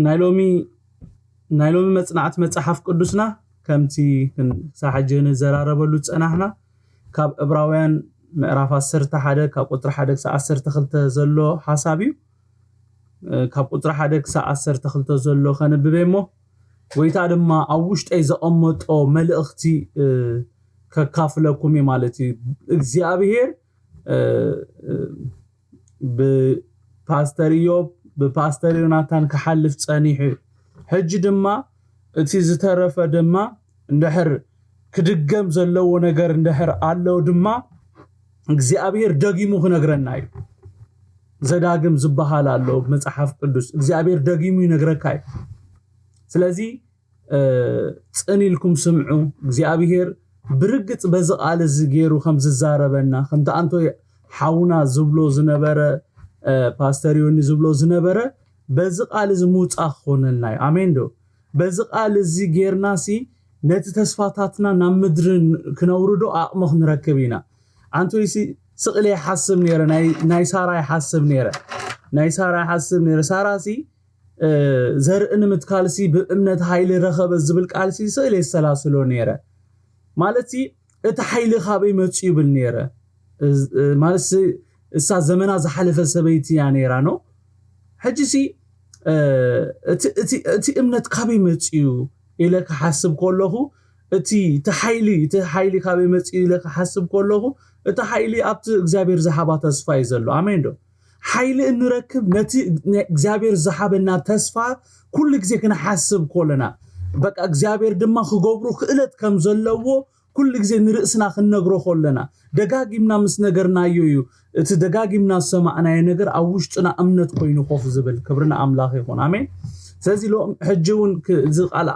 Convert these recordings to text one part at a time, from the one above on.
ናይ ሎሚ ናይ ሎሚ መጽናዕቲ መጽሓፍ ቅዱስና ከምቲ ክን- ክሳብ ሕጂ ንዘራረበሉ ዝጸናሕና ካብ ዕብራውያን ምዕራፍ ዓሰርተ ሓደ ካብ ቁጽሪ ሓደ ክሳብ ዓሰርተ ክልተ ዘሎ ሓሳብ እዩ። እ፣ ካብ ቁጽሪ ሓደ ክሳብ ዓሰርተ ክልተ ዘሎ ከንብበ እሞ ጎይታ ድማ ኣብ ውሽጠይ ዘቐመጦ መልእኽቲ እ፣ ከካፍለኩም እዩ ማለት እዩ። እግዚኣብሄር እ፣ እ፣ ብፓስተር ኢዮብ ብፓስተር ዮናታን ክሓልፍ ጸኒሑ እዩ። ሕጂ ድማ እቲ ዝተረፈ ድማ እንድሕር ክድገም ዘለዎ ነገር እንድሕር ኣሎ ድማ እግዚኣብሔር ደጊሙ ክነግረና እዩ። ዘዳግም ዝበሃል ኣሎ መጽሓፍ ቅዱስ እግዚኣብሔር ደጊሙ ይነግረካ እዩ። ስለዚ ጽን ኢልኩም ስምዑ። እግዚኣብሄር ብርግጽ በዚ ቃል እዚ ገይሩ ከም ዝዛረበና ከምቲ ኣንቶይ ሓውና ዝብሎ ዝነበረ ፓስተር ዮኒ ዝብሎ ዝነበረ በዚ ቃል እዚ ምውፃእ ክኾነልና እዩ። ኣሜን ዶ? በዚ ቃል እዚ ጌርና ሲ ነቲ ተስፋታትና ናብ ምድሪ ክነውርዶ ኣቕሚ ክንረክብ ኢና። ኣንቶይ ሲ ስቕል ይሓስብ ነይረ፣ ናይ ሳራ ይሓስብ ነይረ፣ ናይ ሳራ ይሓስብ ነይረ። ሳራ ሲ ዘርኢ ንምትካል ሲ ብእምነት ሓይሊ ረኸበ ዝብል ቃል ሲ ስእል የሰላስሎ ነይረ። ማለት ሲ እቲ ሓይሊ ካበይ መፅኡ ይብል ነይረ። ማለት ሲ እሳ ዘመና ዝሓለፈ ሰበይቲ እያ ነይራ ነው። ሕጂ ሲ እቲ እምነት ካበይ መፅኡ ኢለ ክሓስብ ከለኹ እቲ እቲ ሓይሊ እቲ ሓይሊ ካበይ መፅኡ ኢለ ክሓስብ ከለኹ እቲ ሓይሊ ኣብቲ እግዚኣብሔር ዝሃባ ተስፋ እዩ ዘሎ። ኣሜን ዶ? ሓይሊ እንረክብ ነቲ እግዚኣብሔር ዝሃበና ተስፋ ኩሉ ግዜ ክንሓስብ ከለና በቃ እግዚኣብሔር ድማ ክገብሮ ክእለት ከም ዘለዎ ኩሉ ግዜ ንርእስና ክንነግሮ ከለና ደጋጊምና ምስ ነገርናዮ እዩ እቲ ደጋጊምና ዝሰማዕናዮ ነገር ኣብ ውሽጥና እምነት ኮይኑ ኮፍ ዝብል። ክብሪ ንኣምላኽ ይኹን። ኣሜን። ስለዚ ሎም ሕጂ እውን እዚ ቃል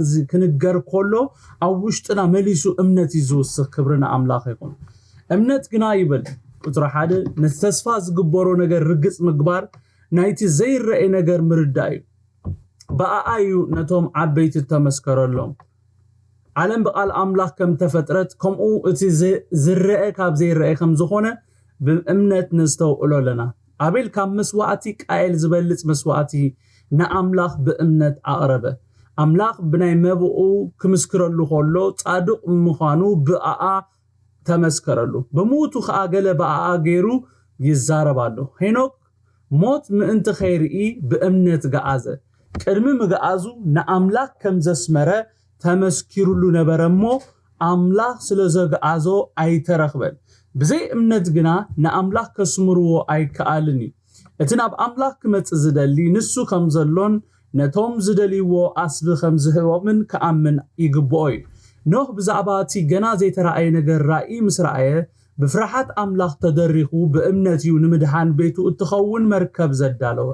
እዚ ክንገር ከሎ ኣብ ውሽጥና መሊሱ እምነት እዩ ዝውስኽ። ክብሪ ንኣምላኽ ይኹን። እምነት ግና ይብል ቁፅሪ ሓደ ነቲ ተስፋ ዝግበሮ ነገር ርግፅ ምግባር ናይቲ ዘይረአ ነገር ምርዳእ እዩ። ብኣኣ እዩ ነቶም ዓበይቲ እተመስከረሎም። ዓለም ብቓል ኣምላኽ ከም ተፈጥረት ከምኡ እቲ ዝረአ ካብ ዘይረአ ከም ዝኾነ ብእምነት ነስተውዕሎ ኣለና። ኣቤል ካብ መስዋእቲ ቃየል ዝበልጽ መስዋእቲ ንኣምላኽ ብእምነት ኣቕረበ። ኣምላኽ ብናይ መብኡ ክምስክረሉ ከሎ ጻድቕ ምዃኑ ብኣኣ ተመስከረሉ። ብምውቱ ኸኣ ገለ ብኣኣ ገይሩ ይዛረብ ኣሎ። ሄኖክ ሞት ምእንቲ ኸይርኢ ብእምነት ገኣዘ። ቅድሚ ምግኣዙ ንኣምላኽ ከም ዘስመረ ተመስኪሩሉ ነበረ እሞ ኣምላኽ ስለ ዘግኣዞ ኣይተረኽበን። ብዘይ እምነት ግና ንኣምላኽ ከስምርዎ ኣይከኣልን እዩ። እቲ ናብ ኣምላኽ ክመጽእ ዝደሊ ንሱ ከም ዘሎን ነቶም ዝደልይዎ ኣስቢ ከም ዝህቦምን ክኣምን ይግብኦ እዩ። ኖህ ብዛዕባ እቲ ገና ዘይተራእየ ነገር ራእይ ምስ ረኣየ ብፍርሓት ኣምላኽ ተደሪኹ ብእምነት እዩ ንምድሓን ቤቱ እትኸውን መርከብ ዘዳለወ።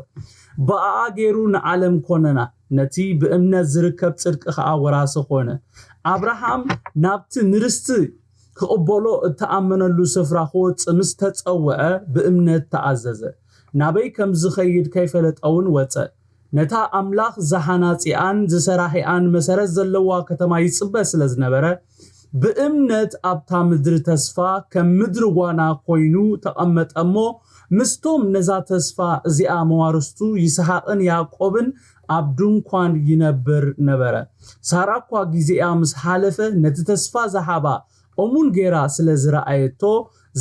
ብኣኣ ገይሩ ንዓለም ኮነና፣ ነቲ ብእምነት ዝርከብ ጽድቂ ኸኣ ወራሲ ኾነ። ኣብርሃም ናብቲ ንርስቲ ክቕበሎ እተኣመነሉ ስፍራ ክወጽእ ምስ ተጸውዐ ብእምነት ተኣዘዘ። ናበይ ከም ዝኸይድ ከይፈለጠ እውን ወጸ። ነታ ኣምላኽ ዝሃናጺኣን ዝሰራሒኣን መሰረት ዘለዋ ከተማ ይጽበ ስለ ዝነበረ ብእምነት ኣብታ ምድሪ ተስፋ ከም ምድሪ ዋና ኮይኑ ተቐመጠ እሞ ምስቶም ነዛ ተስፋ እዚኣ መዋርስቱ ይስሃቅን ያዕቆብን ኣብ ድንኳን ይነብር ነበረ። ሳራ እኳ ግዜኣ ምስ ሓለፈ ነቲ ተስፋ ዝሃባ እሙን ጌራ ስለ ዝረኣየቶ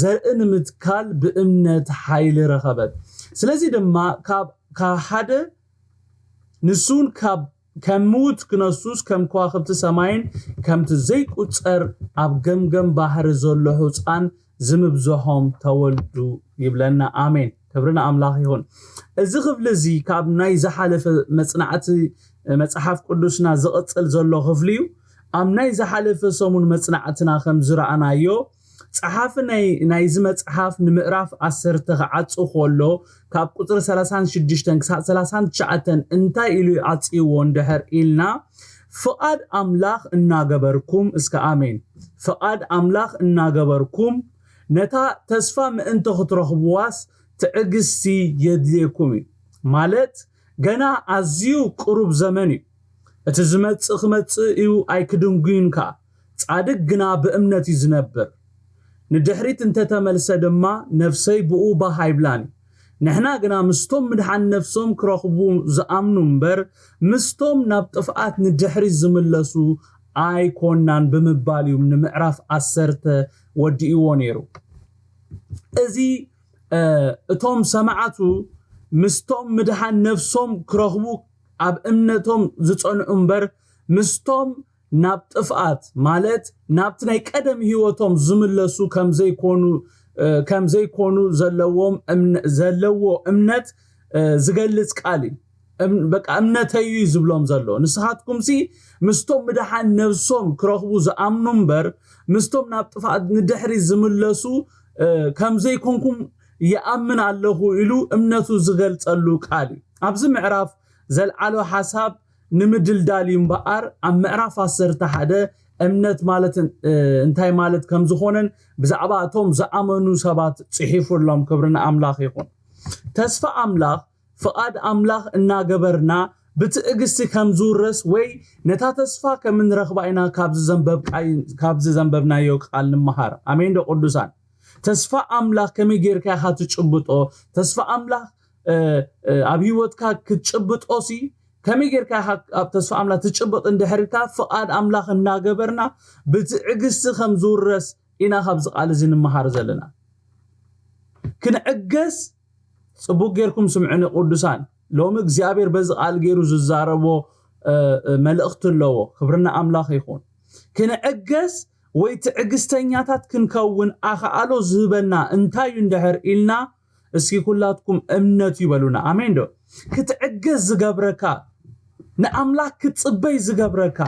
ዘርኢ ንምትካል ብእምነት ሓይሊ ረኸበት። ስለዚ ድማ ካብ ሓደ ንሱን ካብ ከም ምዉት ክነሱስ ከም ከዋኽብቲ ሰማይን ከምቲ ዘይቁጸር ኣብ ገምገም ባሕሪ ዘሎ ሑጻን ዝምብዝሖም ተወልዱ ይብለና። ኣሜን። ክብሪ ንኣምላኽ ይኹን። እዚ ክፍሊ እዚ ካብ ናይ ዝሓለፈ መጽናዕቲ መጽሓፍ ቅዱስና ዝቕጽል ዘሎ ክፍሊ እዩ። ኣብ ናይ ዝሓለፈ ሰሙን መጽናዕትና ከም ዝረኣናዮ ጸሓፊ ናይ ናይዚ መጽሓፍ ንምዕራፍ ዓሰርተ ክዓጹ ከሎ ካብ ቁጽሪ ሰላሳን ሽዱሽተን ክሳብ ሰላሳን ትሽዓተን እንታይ ኢሉ ይዓጽይዎ እንድሕር ኢልና ፍቓድ ኣምላኽ እናገበርኩም፣ እስከ ኣሜን። ፍቓድ ኣምላኽ እናገበርኩም፣ ነታ ተስፋ ምእንቲ ክትረኽብዋስ ትዕግስቲ የድልየኩም እዩ። ማለት፣ ገና ኣዝዩ ቅሩብ ዘመን እዩ። እቲ ዝመጽእ ክመጽእ እዩ፣ ኣይክድንጉዩን ከኣ። ጻድቅ ግና ብእምነት እዩ ዝነብር። ንድሕሪት እንተተመልሰ ድማ፣ ነፍሰይ ብኡ ባህ ኣይብላን። ንሕና ግና ምስቶም ምድሓን ነፍሶም ክረኽቡ ዝኣምኑ እምበር፣ ምስቶም ናብ ጥፍኣት ንድሕሪት ዝምለሱ ኣይኮናን ብምባል እዩ ንምዕራፍ ዓሰርተ ወዲእዎ ነይሩ። እዚ፣ እ፣ እቶም ሰማዕቱ ምስቶም ምድሓን ነፍሶም ክረኽቡ ኣብ እምነቶም ዝጸንዑ እምበር፣ ምስቶም ናብ ጥፍኣት፣ ማለት ናብቲ ናይ ቀደም ህይወቶም ዝምለሱ ከም ዘይኮኑ፣ እ፣ ከም ዘይኮኑ ዘለዎም እምነ-፣ ዘለዎ እምነት፣ እ፣ ዝገልጽ ቃል እዩ። እም-፣ በቃ እምነተይ እዩ ዝብሎም ዘሎ። ንስኻትኩምሲ ምስቶም ምድሓን ነፍሶም ክረኽቡ ዝኣምኑ እምበር፣ ምስቶም ናብ ጥፍኣት ንድሕሪ ዝምለሱ፣ እ፣ ከም ዘይኮንኩም ይኣምን ኣለኹ ኢሉ እምነቱ ዝገልጸሉ ቃል እዩ። ኣብዚ ምዕራፍ ዘልዓሎ ሓሳብ ንምድልዳል እዩ እምበኣር፣ ኣብ ምዕራፍ ዓሰርተ ሓደ እምነት ማለት እ-፣ እንታይ ማለት ከም ዝኾነን ብዛዕባ እቶም ዝኣመኑ ሰባት ጽሒፉሎም። ክብሪ ንኣምላኽ ይኹን። ተስፋ ኣምላኽ፣ ፍቓድ ኣምላኽ እናገበርና ብትዕግስቲ ከም ዝውረስ ወይ ነታ ተስፋ ከም እንረኽባ ኢና ካብዚ ዘንበብቃይ-፣ ካብዚ ዘንበብናዮ ቃል ንምሃር። ኣሜን ዶ ቅዱሳን? ተስፋ ኣምላኽ ከመይ ጌርካ ኢኻ ትጭብጦ? ተስፋ ኣምላኽ፣ እ፣ እ፣ ኣብ ህይወትካ ክትጭብጦሲ ከመይ ጌርካ ኢኻ ኣብ ተስፋ ኣምላኽ ትጭብጥ እንድሕር ኢልካ፣ ፍቓድ ኣምላኽ እናገበርና ብትዕግስቲ ከም ዝውረስ ኢና ካብዚ ቃል እዚ ንምሃር ዘለና። ክንዕገስ፣ ጽቡቕ ጌርኩም ስምዑኒ ቅዱሳን። ሎሚ እግዚኣብሔር በዚ ቃል ገይሩ ዝዛረቦ፣ እ፣ እ፣ መልእኽቲ ኣለዎ። ክብሪ ንኣምላኽ ይኹን። ክንዕገስ ወይ ትዕግስተኛታት ክንከውን ኣኽኣሎ ዝህበና እንታይ እዩ እንድሕር ኢልና፣ እስኪ ኩላትኩም እምነት እዩ በሉና። ኣሜን ዶ? ክትዕገስ ዝገብረካ፣ ንኣምላኽ ክትጽበይ ዝገብረካ፣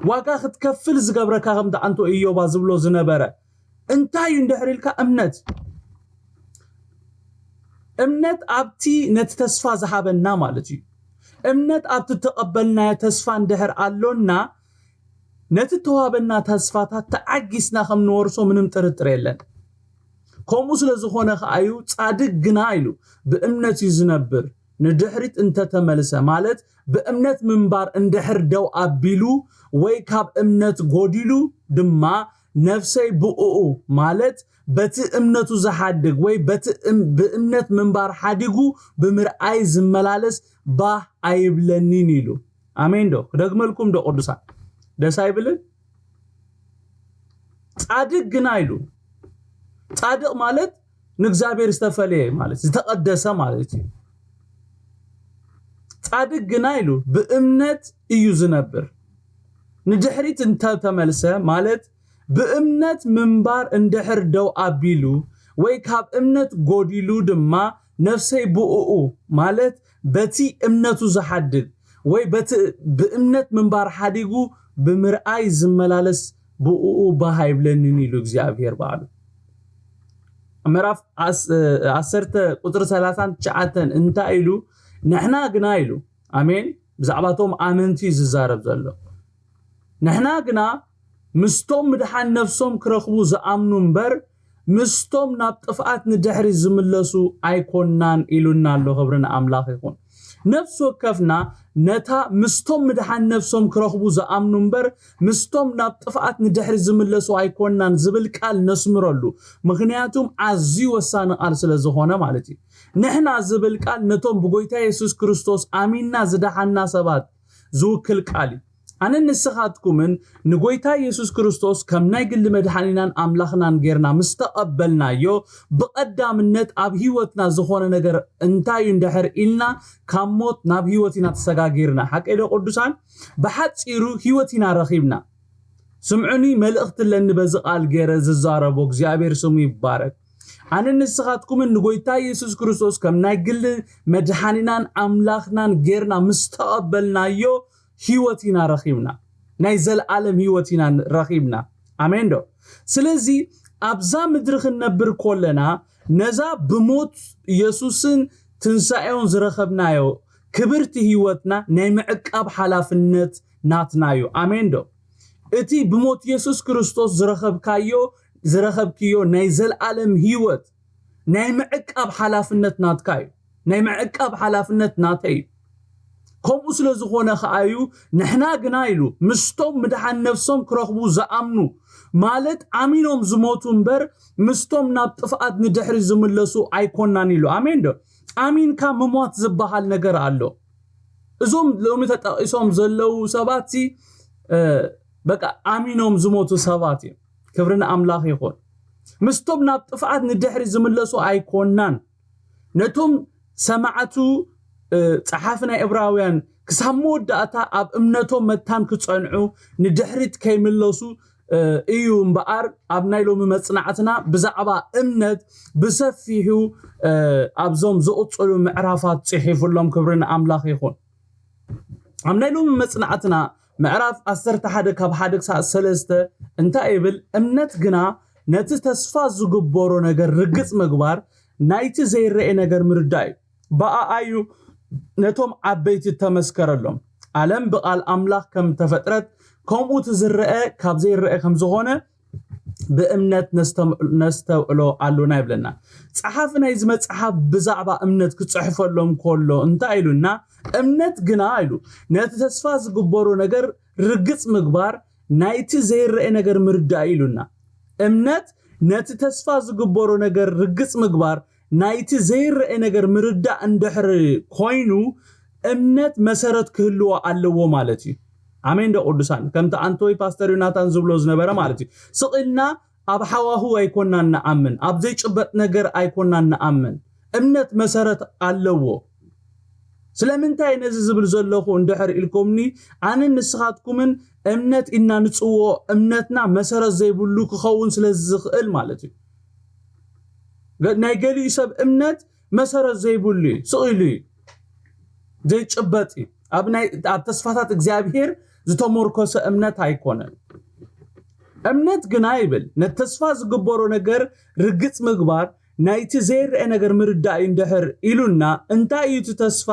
ዋጋ ክትከፍል ዝገብረካ፣ ከምቲ ኣንቶ ኢዮባ ዝብሎ ዝነበረ እንታይ እዩ እንድሕር ኢልካ፣ እምነት። እምነት ኣብቲ ነቲ ተስፋ ዝሃበና ማለት እዩ። እምነት ኣብቲ እተቐበልናዮ ተስፋ እንድሕር ኣሎና፣ ነቲ እተዋህበና ተስፋታት ተዓጊስና ከም ንወርሶ ምንም ጥርጥር የለን። ከምኡ ስለ ዝኾነ ከኣ እዩ፣ ጻድቅ ግና ኢሉ ብእምነት እዩ ዝነብር፣ ንድሕሪት እንተተመልሰ፣ ማለት ብእምነት ምንባር እንድሕር ደው ኣቢሉ ወይ ካብ እምነት ጎዲሉ ድማ፣ ነፍሰይ ብእኡ፣ ማለት በቲ እምነቱ ዝሓድግ ወይ በቲ እም-፣ ብእምነት ምንባር ሓዲጉ ብምርኣይ ዝመላለስ ባህ ኣይብለኒን ኢሉ። ኣሜን ዶ? ክደግመልኩም ዶ ቅዱሳን? ደስ ኣይብልን? ጻድቅ ግና ኢሉ። ጻድቅ ማለት ንእግዚኣብሔር ዝተፈለየ ማለት፣ ዝተቐደሰ ማለት እዩ። ጻድቅ ግና ኢሉ ብእምነት እዩ ዝነብር። ንድሕሪት እንተተመልሰ፣ ማለት ብእምነት ምንባር እንድሕር ደው ኣቢሉ ወይ ካብ እምነት ጎዲሉ ድማ፣ ነፍሰይ ብእኡ፣ ማለት በቲ እምነቱ ዝሓድግ ወይ በቲ ብእምነት ምንባር ሓዲጉ ብምርኣይ ዝመላለስ፣ ብእኡ ባህ ኣይብለንን ኢሉ እግዚኣብሔር በዓሉ። ምዕራፍ ዓስ-፣ ዓሰርተ ቁጽሪ ሰላሳን ትሽዓተን እንታይ ኢሉ? ንሕና ግና ኢሉ፣ ኣሜን፣ ብዛዕባቶም ኣመንቲ እዩ ዝዛረብ ዘሎ። ንሕና ግና ምስቶም ምድሓን ነፍሶም ክረኽቡ ዝኣምኑ እምበር፣ ምስቶም ናብ ጥፍኣት ንድሕሪ ዝምለሱ ኣይኮናን ኢሉና ኣሎ። ክብሪ ንኣምላኽ ይኹን። ነፍሲ ወከፍና ነታ ምስቶም ምድሓን ነፍሶም ክረኽቡ ዝኣምኑ እምበር፣ ምስቶም ናብ ጥፍኣት ንድሕሪ ዝምለሱ ኣይኮናን ዝብል ቃል ነስምረሉ። ምኽንያቱም ኣዝዩ ወሳኒ ቃል ስለ ዝኾነ ማለት እዩ። ንሕና ዝብል ቃል ነቶም ብጎይታ የሱስ ክርስቶስ ኣሚንና ዝደሓንና ሰባት ዝውክል ቃል እዩ። ኣነን ንስኻትኩምን ንጎይታ የሱስ ክርስቶስ ከም ናይ ግሊ መድሓኒናን ኣምላኽናን ጌርና ምስ ተቐበልናዮ፣ ብቐዳምነት ኣብ ህይወትና ዝኾነ ነገር እንታይ እዩ እንድሕር ኢልና፣ ካብ ሞት ናብ ህይወት ኢና ተሰጋጊርና። ሓቀይ ዶ ቅዱሳን? ብሓጺሩ ህይወት ኢና ረኺብና። ስምዑኒ፣ መልእኽቲ ኣለኒ በዚ ቃል ገይረ ዝዛረቦ፣ እግዚኣብሔር ስሙ ይባረክ። ኣነ ንስኻትኩምን ንጎይታ የሱስ ክርስቶስ ከም ናይ ግሊ መድሓኒናን ኣምላኽናን ጌርና ምስ ተቐበልናዮ፣ ህይወት ኢና ረኺብና። ናይ ዘለኣለም ህይወት ኢና ረኺብና። ኣሜን ዶ? ስለዚ ኣብዛ ምድሪ ክንነብር ከለና፣ ነዛ ብሞት የሱስን ትንሳኤውን ዝረኸብናዮ ክብርቲ ህይወትና ናይ ምዕቃብ ሓላፍነት ናትና እዩ። ኣሜን ዶ? እቲ ብሞት የሱስ ክርስቶስ ዝረኸብካዮ ዝረኸብክዮ ናይ ዘልኣለም ህይወት ናይ ምዕቃብ ሓላፍነት ናትካ እዩ። ናይ ምዕቃብ ሓላፍነት ናተይ እዩ። ከምኡ ስለ ዝኾነ ከኣ እዩ፣ ንሕና ግና ኢሉ፣ ምስቶም ምድሓን ነፍሶም ክረኽቡ ዝኣምኑ፣ ማለት ኣሚኖም ዝሞቱ እምበር ምስቶም ናብ ጥፍኣት ንድሕሪ ዝምለሱ ኣይኮናን ኢሉ። ኣሜን ዶ? ኣሚንካ ምሟት ዝበሃል ነገር ኣሎ። እዞም ሎሚ ተጠቒሶም ዘለዉ ሰባት ሲ በቃ ኣሚኖም ዝሞቱ ሰባት እዮም። ክብሪ ንኣምላኽ ይኹን። ምስቶም ናብ ጥፍኣት ንድሕሪ ዝምለሱ ኣይኮናን። ነቶም ሰማዕቱ ጸሓፊ ናይ እብራውያን ክሳብ መወዳእታ ኣብ እምነቶም መታን ክጸንዑ ንድሕሪት ከይምለሱ እዩ እምበኣር ኣብ ናይ ሎሚ መጽናዕትና ብዛዕባ እምነት ብሰፊሑ ኣብዞም ዝቕጽሉ ምዕራፋት ጽሒፉሎም። ክብሪ ንኣምላኽ ይኹን። ኣብ ናይ ሎሚ መጽናዕትና ምዕራፍ ዓሰርተ ሓደ ካብ ሓደ ክሳብ ሰለስተ እንታይ ይብል? እምነት ግና ነቲ ተስፋ ዝግበሮ ነገር ርግጽ ምግባር ናይቲ ዘይረኤ ነገር ምርዳእ እዩ። ብኣኣ እዩ ነቶም ዓበይቲ እተመስከረሎም። ዓለም ብቓል ኣምላኽ ከም ተፈጥረት ከምኡ እቲ ዝረአ ካብ ዘይረአ ከም ዝኾነ ብእምነት ነስተውዕሎ ኣሎና ይብለና። ጸሓፊ ናይዚ መጽሓፍ ብዛዕባ እምነት ክጽሕፈሎም ከሎ እንታይ ኢሉና? እምነት ግና ኢሉ ነቲ ተስፋ ዝግበሮ ነገር ርግጽ ምግባር ናይቲ ዘይረአ ነገር ምርዳእ ኢሉና። እምነት ነቲ ተስፋ ዝግበሮ ነገር ርግጽ ምግባር ናይቲ ዘይረአ ነገር ምርዳእ እንድሕር ኮይኑ እምነት መሰረት ክህልዎ ኣለዎ ማለት እዩ። ኣሜን ዶ ቅዱሳን? ከምቲ ኣንቶይ ፓስተር ዮናታን ዝብሎ ዝነበረ ማለት እዩ። ስቕ ኢልና ኣብ ሓዋሁ ኣይኮናን ንኣምን፣ ኣብ ዘይጭበጥ ነገር ኣይኮናን ንኣምን። እምነት መሰረት ኣለዎ። ስለምንታይ ነዚ ዝብል ዘለኹ እንድሕር ኢልኩምኒ ኣንን ንስኻትኩምን እምነት ኢና ንጽውዖ። እምነትና መሰረት ዘይብሉ ክኸውን ስለ ዝኽእል ማለት እዩ። ናይ ገሊኡ ሰብ እምነት መሰረት ዘይብሉ እዩ፣ ስቕ ኢሉ እዩ፣ ዘይጭበጥ እዩ። ኣብ ናይ ኣብ ተስፋታት እግዚኣብሄር ዝተመርኮሰ እምነት ኣይኮነን። እምነት ግና ይብል ነቲ ተስፋ ዝግበሮ ነገር ርግጽ ምግባር ናይቲ ዘይረአ ነገር ምርዳእ እዩ። እንድሕር ኢሉና እንታይ እዩ እቲ ተስፋ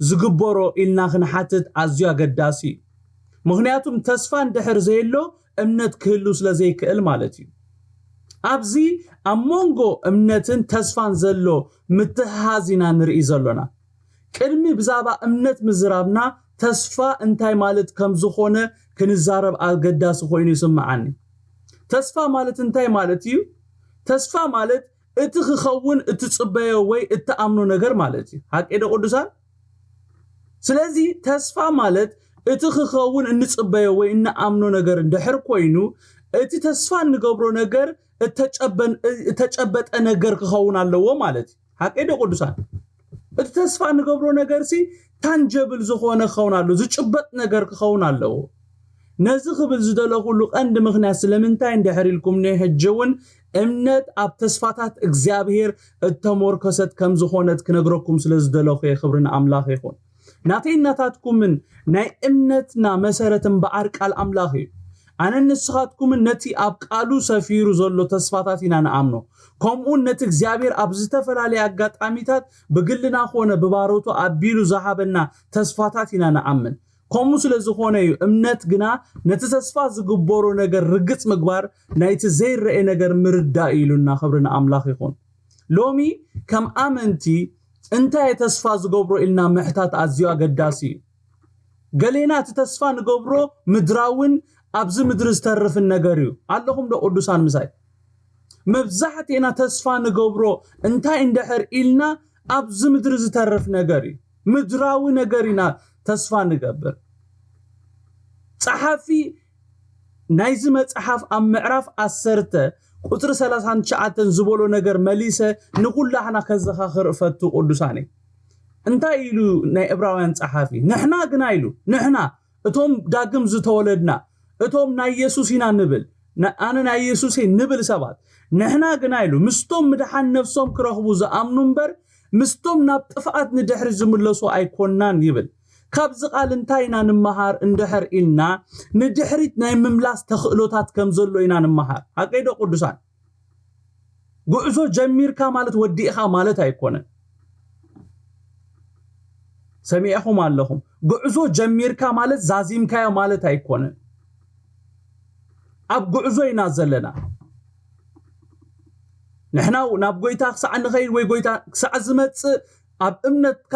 ዝግበሮ ኢልና ክንሓትት ኣዝዩ ኣገዳሲ እዩ። ምኽንያቱም ተስፋ እንድሕር ዘየሎ እምነት ክህሉ ስለ ዘይክእል ማለት እዩ። ኣብዚ ኣብ መንጎ እምነትን ተስፋን ዘሎ ምትሕሓዝ ኢና ንርኢ ዘሎና። ቅድሚ ብዛዕባ እምነት ምዝራብና ተስፋ እንታይ ማለት ከም ዝኾነ ክንዛረብ ኣገዳሲ ኮይኑ ይስምዓኒ። ተስፋ ማለት እንታይ ማለት እዩ? ተስፋ ማለት እቲ ክኸውን እትጽበዮ ወይ እትኣምኖ ነገር ማለት እዩ። ሓቂ ዶ ቅዱሳን? ስለዚ ተስፋ ማለት እቲ ክኸውን እንጽበዮ ወይ እንኣምኖ ነገር እንድሕር ኮይኑ እቲ ተስፋ እንገብሮ ነገር እተጨበጠ ነገር ክኸውን ኣለዎ ማለት እዩ። ሓቂ ዶ ቅዱሳን? እቲ ተስፋ እንገብሮ ነገር ሲ ታንጀብል ዝኾነ ክኸውን ኣለዎ፣ ዝጭበጥ ነገር ክኸውን ኣለዎ። ነዚ ክብል ዝደለኹሉ ቀንዲ ምኽንያት ስለምንታይ እንድሕር ኢልኩም ሕጂ እውን እምነት ኣብ ተስፋታት እግዚኣብሄር እተሞርከሰት ከም ዝኾነት ክነግረኩም ስለ ዝደለኹ እየ። ክብሪ ንኣምላኽ ይኹን። ናተይ እናታትኩምን ናይ እምነትና መሰረት እምበኣር ቃል ኣምላኽ እዩ። ኣነን ንስኻትኩምን ነቲ ኣብ ቃሉ ሰፊሩ ዘሎ ተስፋታት ኢና ንኣምኖ። ከምኡውን ነቲ እግዚኣብሔር ኣብ ዝተፈላለየ ኣጋጣሚታት ብግልና ኾነ ብባሮቱ ኣቢሉ ዝሃበና ተስፋታት ኢና ንኣምን። ከምኡ ስለ ዝኾነ እዩ እምነት ግና ነቲ ተስፋ ዝግበሮ ነገር ርግጽ ምግባር ናይቲ ዘይረኤ ነገር ምርዳእ ኢሉና። ክብሪ ንኣምላኽ ይኹን። ሎሚ ከም ኣመንቲ እንታይ ተስፋ ዝገብሮ ኢልና ምሕታት ኣዝዩ ኣገዳሲ እዩ። ገሌና እቲ ተስፋ ንገብሮ ምድራውን ኣብዚ ምድሪ ዝተርፍን ነገር እዩ። ኣለኹም ዶ ቅዱሳን ምሳይ? መብዛሕትኤና ተስፋ ንገብሮ እንታይ እንድሕር ኢልና ኣብዚ ምድሪ ዝተርፍ ነገር እዩ። ምድራዊ ነገር ኢና ተስፋ ንገብር። ጸሓፊ ናይዚ መጽሓፍ ኣብ ምዕራፍ ዓሰርተ ቁጽሪ ሰላሳን ትሽዓተን ዝበሎ ነገር መሊሰ ንኹላህና ከዘኻኽር እፈቱ ቅዱሳነይ። እንታይ ኢሉ ናይ ዕብራውያን ጸሓፊ? ንሕና ግና ኢሉ፣ ንሕና እቶም ዳግም ዝተወለድና፣ እቶም ናይ የሱስ ኢና ንብል፣ ን-፣ ኣነ ናይ የሱስ እየ ንብል ሰባት፣ ንሕና ግና ኢሉ፣ ምስቶም ምድሓን ነፍሶም ክረኽቡ ዝኣምኑ እምበር፣ ምስቶም ናብ ጥፍኣት ንድሕሪ ዝምለሱ ኣይኮናን ይብል። ካብዚ ቃል እንታይ ኢና ንመሃር እንድሕር ኢልና፣ ንድሕሪት ናይ ምምላስ ተኽእሎታት ከም ዘሎ ኢና ንመሃር። ሓቀይ ዶ ቅዱሳን? ጉዕዞ ጀሚርካ ማለት ወዲእኻ ማለት ኣይኮነን። ሰሚዕኹም ኣለኹም። ጉዕዞ ጀሚርካ ማለት ዛዚምካዮ ማለት ኣይኮነን። ኣብ ጉዕዞ ኢና ዘለና። ንሕና ናብ ጎይታ ክሳዕ ንኸይድ ወይ ጎይታ ክሳዕ ዝመጽእ ኣብ እምነትካ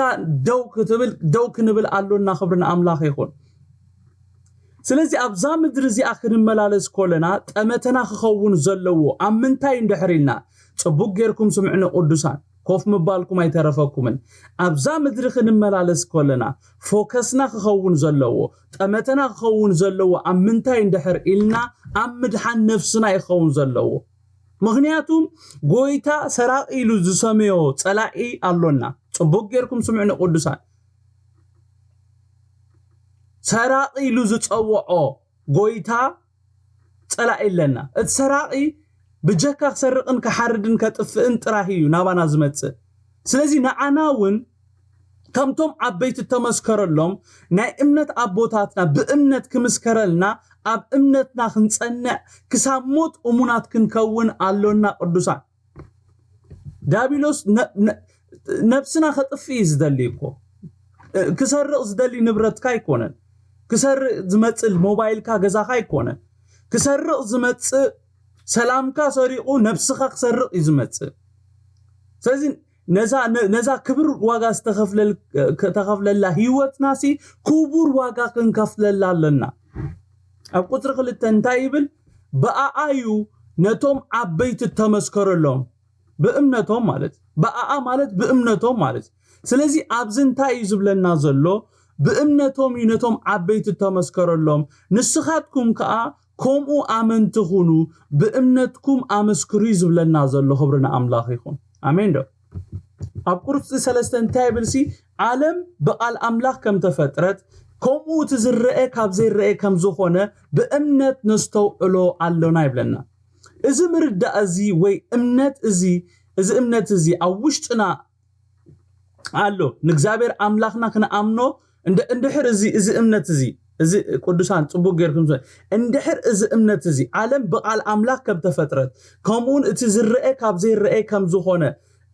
ደው ክትብል፣ ደው ክንብል ኣሎና። ክብሪ ንኣምላኽ ይኹን። ስለዚ ኣብዛ ምድሪ እዚኣ ክንመላለስ ከለና ጠመተና ክኸውን ዘለዎ ኣብ ምንታይ እንድሕር ኢልና፣ ጽቡቕ ጌርኩም ስምዕኒ ቅዱሳን፣ ኮፍ ምባልኩም ኣይተረፈኩምን። ኣብዛ ምድሪ ክንመላለስ ከለና ፎከስና ክኸውን ዘለዎ፣ ጠመተና ክኸውን ዘለዎ ኣብ ምንታይ እንድሕር ኢልና፣ ኣብ ምድሓን ነፍስና እዩ ክኸውን ዘለዎ። ምኽንያቱም ጎይታ ሰራቂ ኢሉ ዝሰመዮ ጸላኢ ኣሎና። ጽቡቕ ጌርኩም ስምዕኒ ቅዱሳን። ሰራቂ ኢሉ ዝጸውዖ ጎይታ ጸላኢ ኣለና። እቲ ሰራቂ ብጀካ ክሰርቕን ክሓርድን ከጥፍእን ጥራህ እዩ ናባና ዝመጽእ። ስለዚ ንዓና እውን ከምቶም ዓበይቲ እተመስከረሎም ናይ እምነት ኣቦታትና ብእምነት ክምስከረልና ኣብ እምነትና ክንጸንዕ ክሳብ ሞት እሙናት ክንከውን ኣሎና ቅዱሳን። ዳቢሎስ ነ- ነ- ነብስና ከጥፍእ እዩ ዝደሊ እኮ። እ፣ ክሰርቕ ዝደሊ ንብረትካ ኣይኮነን። ክሰርቕ ዝመጽእ ሞባይልካ ገዛኻ ኣይኮነን። ክሰርቕ ዝመጽእ ሰላምካ ሰሪቑ ነብስኻ ክሰርቕ እዩ ዝመጽእ። ስለዚ ነዛ ነ- ነዛ ክብር ዋጋ ዝተኸፍለል- ከተኸፍለላ ህይወትና ሲ ክቡር ዋጋ ክንከፍለላ ኣለና። ኣብ ቁጽሪ ክልተ እንታይ ይብል? ብኣኣዩ ነቶም ዓበይቲ ተመስከረሎም፣ ብእምነቶም ማለት፣ ብኣኣ ማለት ብእምነቶም ማለት። ስለዚ ኣብዚ እንታይ እዩ ዝብለና ዘሎ? ብእምነቶም እዩ ነቶም ዓበይቲ ተመስከረሎም። ንስኻትኩም ከኣ ከምኡ ኣመንቲ ኩኑ፣ ብእምነትኩም ኣመስክሩ እዩ ዝብለና ዘሎ። ክብሪ ንኣምላኽ ይኹን። ኣሜን ዶ? ኣብ ቁርፂ ሰለስተ እንታይ ይብል ሲ? ዓለም ብቓል ኣምላኽ ከም ተፈጥረት፣ ከምኡ እቲ ዝረአ ካብ ዘይረአ ከም ዝኾነ ብእምነት ነስተውዕሎ ኣሎና ይብለና። እዚ ምርዳእ እዚ ወይ እምነት እዚ፣ እዚ እምነት እዚ ኣብ ውሽጥና ኣሎ። ንእግዚኣብሔር ኣምላኽና ክንኣምኖ እንድ- እንድሕር እዚ፣ እዚ እምነት እዚ፣ እዚ ቅዱሳን ጽቡቅ ጌርኩም ስምዑ። እንድሕር እዚ እምነት እዚ ዓለም ብቓል ኣምላኽ ከም ተፈጥረት፣ ከምኡውን እቲ ዝረአ ካብ ዘይረአ ከም ዝኾነ፣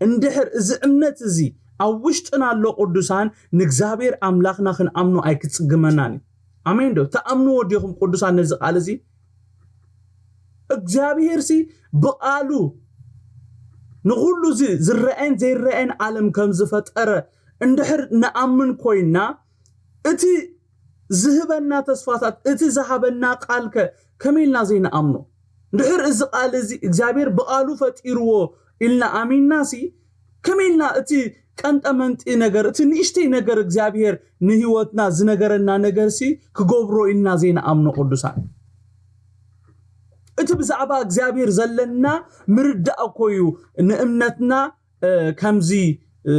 እንድሕር እዚ እምነት እዚ ኣብ ውሽጥና ኣሎ ቅዱሳን፣ ንእግዚኣብሔር ኣምላኽና ክንኣምኖ ኣይክጽግመናን እዩ። ኣሜን ዶ? ትኣምንዎ ዲኹም ቅዱሳን ነዚ ቃል እዚ? እግዚኣብሔር ሲ ብቓሉ ንኹሉ እዚ ዝረአን ዘይረአን ዓለም ከም ዝፈጠረ እንድሕር ንኣምን ኮይና፣ እቲ ዝህበና ተስፋታት፣ እቲ ዝሃበና ቃል ከ ከመይ ኢልና ዘይንኣምኖ? እንድሕር እዚ ቃል እዚ እግዚኣብሔር ብቓሉ ፈጢርዎ ኢልና ኣሚንና ሲ፣ ከመይ ኢልና እቲ ቀንጠ መንጢ ነገር፣ እቲ ንእሽተይ ነገር እግዚኣብሔር ንህይወትና ዝነገረና ነገር ሲ ክገብሮ ኢልና ዘይንኣምኖ ቅዱሳን? እቲ ብዛዕባ እግዚኣብሔር ዘለና ምርዳእ እኮ እዩ ንእምነትና፣ እ፣ ከምዚ፣ እ፣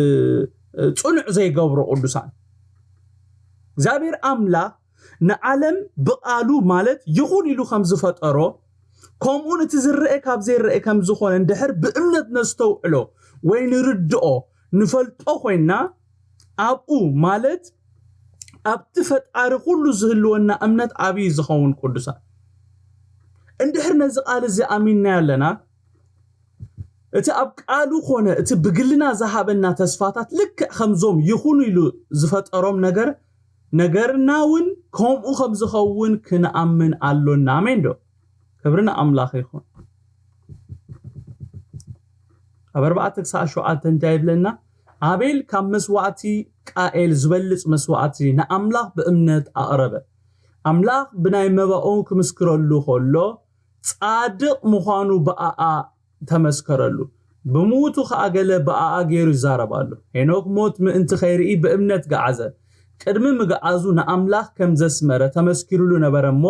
እ፣ ጽኑዕ ዘይገብሮ ቅዱሳን። እግዚኣብሔር ኣምላኽ ንዓለም ብቓሉ ማለት ይኹን ኢሉ ከም ዝፈጠሮ፣ ከምኡውን እቲ ዝረአ ካብ ዘይረአ ከም ዝኾነ እንድሕር ብእምነት ነስተውዕሎ ወይ ንርድኦ፣ ንፈልጦ ኮይንና፣ ኣብኡ ማለት ኣብቲ ፈጣሪ ኩሉ ዝህልወና እምነት ዓብዪ ዝኸውን ቅዱሳን። እንድሕር ነዚ ቃል እዚ ኣሚንና ኣለና፣ እቲ ኣብ ቃሉ ኮነ እቲ ብግልና ዝሃበና ተስፋታት ልክዕ ከምዞም ይኹኑ ኢሉ ዝፈጠሮም ነገር፣ ነገርና እውን ከምኡ ከም ዝኸውን ክንኣምን ኣሎና። ኣሜን ዶ? ክብሪ ንኣምላኽ ይኹን። ኣብ ኣርባዕተ ክሳዕ ሸውዓተ እንታይ ይብለና? ኣቤል ካብ መስዋዕቲ ቃኤል ዝበልጽ መስዋዕቲ ንኣምላኽ ብእምነት ኣቕረበ። ኣምላኽ ብናይ መባኡ ክምስክረሉ ከሎ፣ ጻድቕ ምዃኑ ብኣኣ ተመስከረሉ። ብምዉቱ ኸኣ ገለ ብኣኣ ገይሩ ይዛረብ ኣሎ። ሄኖክ ሞት ምእንቲ ኸይርኢ ብእምነት ገዓዘ። ቅድሚ ምግዓዙ ንኣምላኽ ከም ዘስመረ ተመስኪሩሉ ነበረ እሞ፣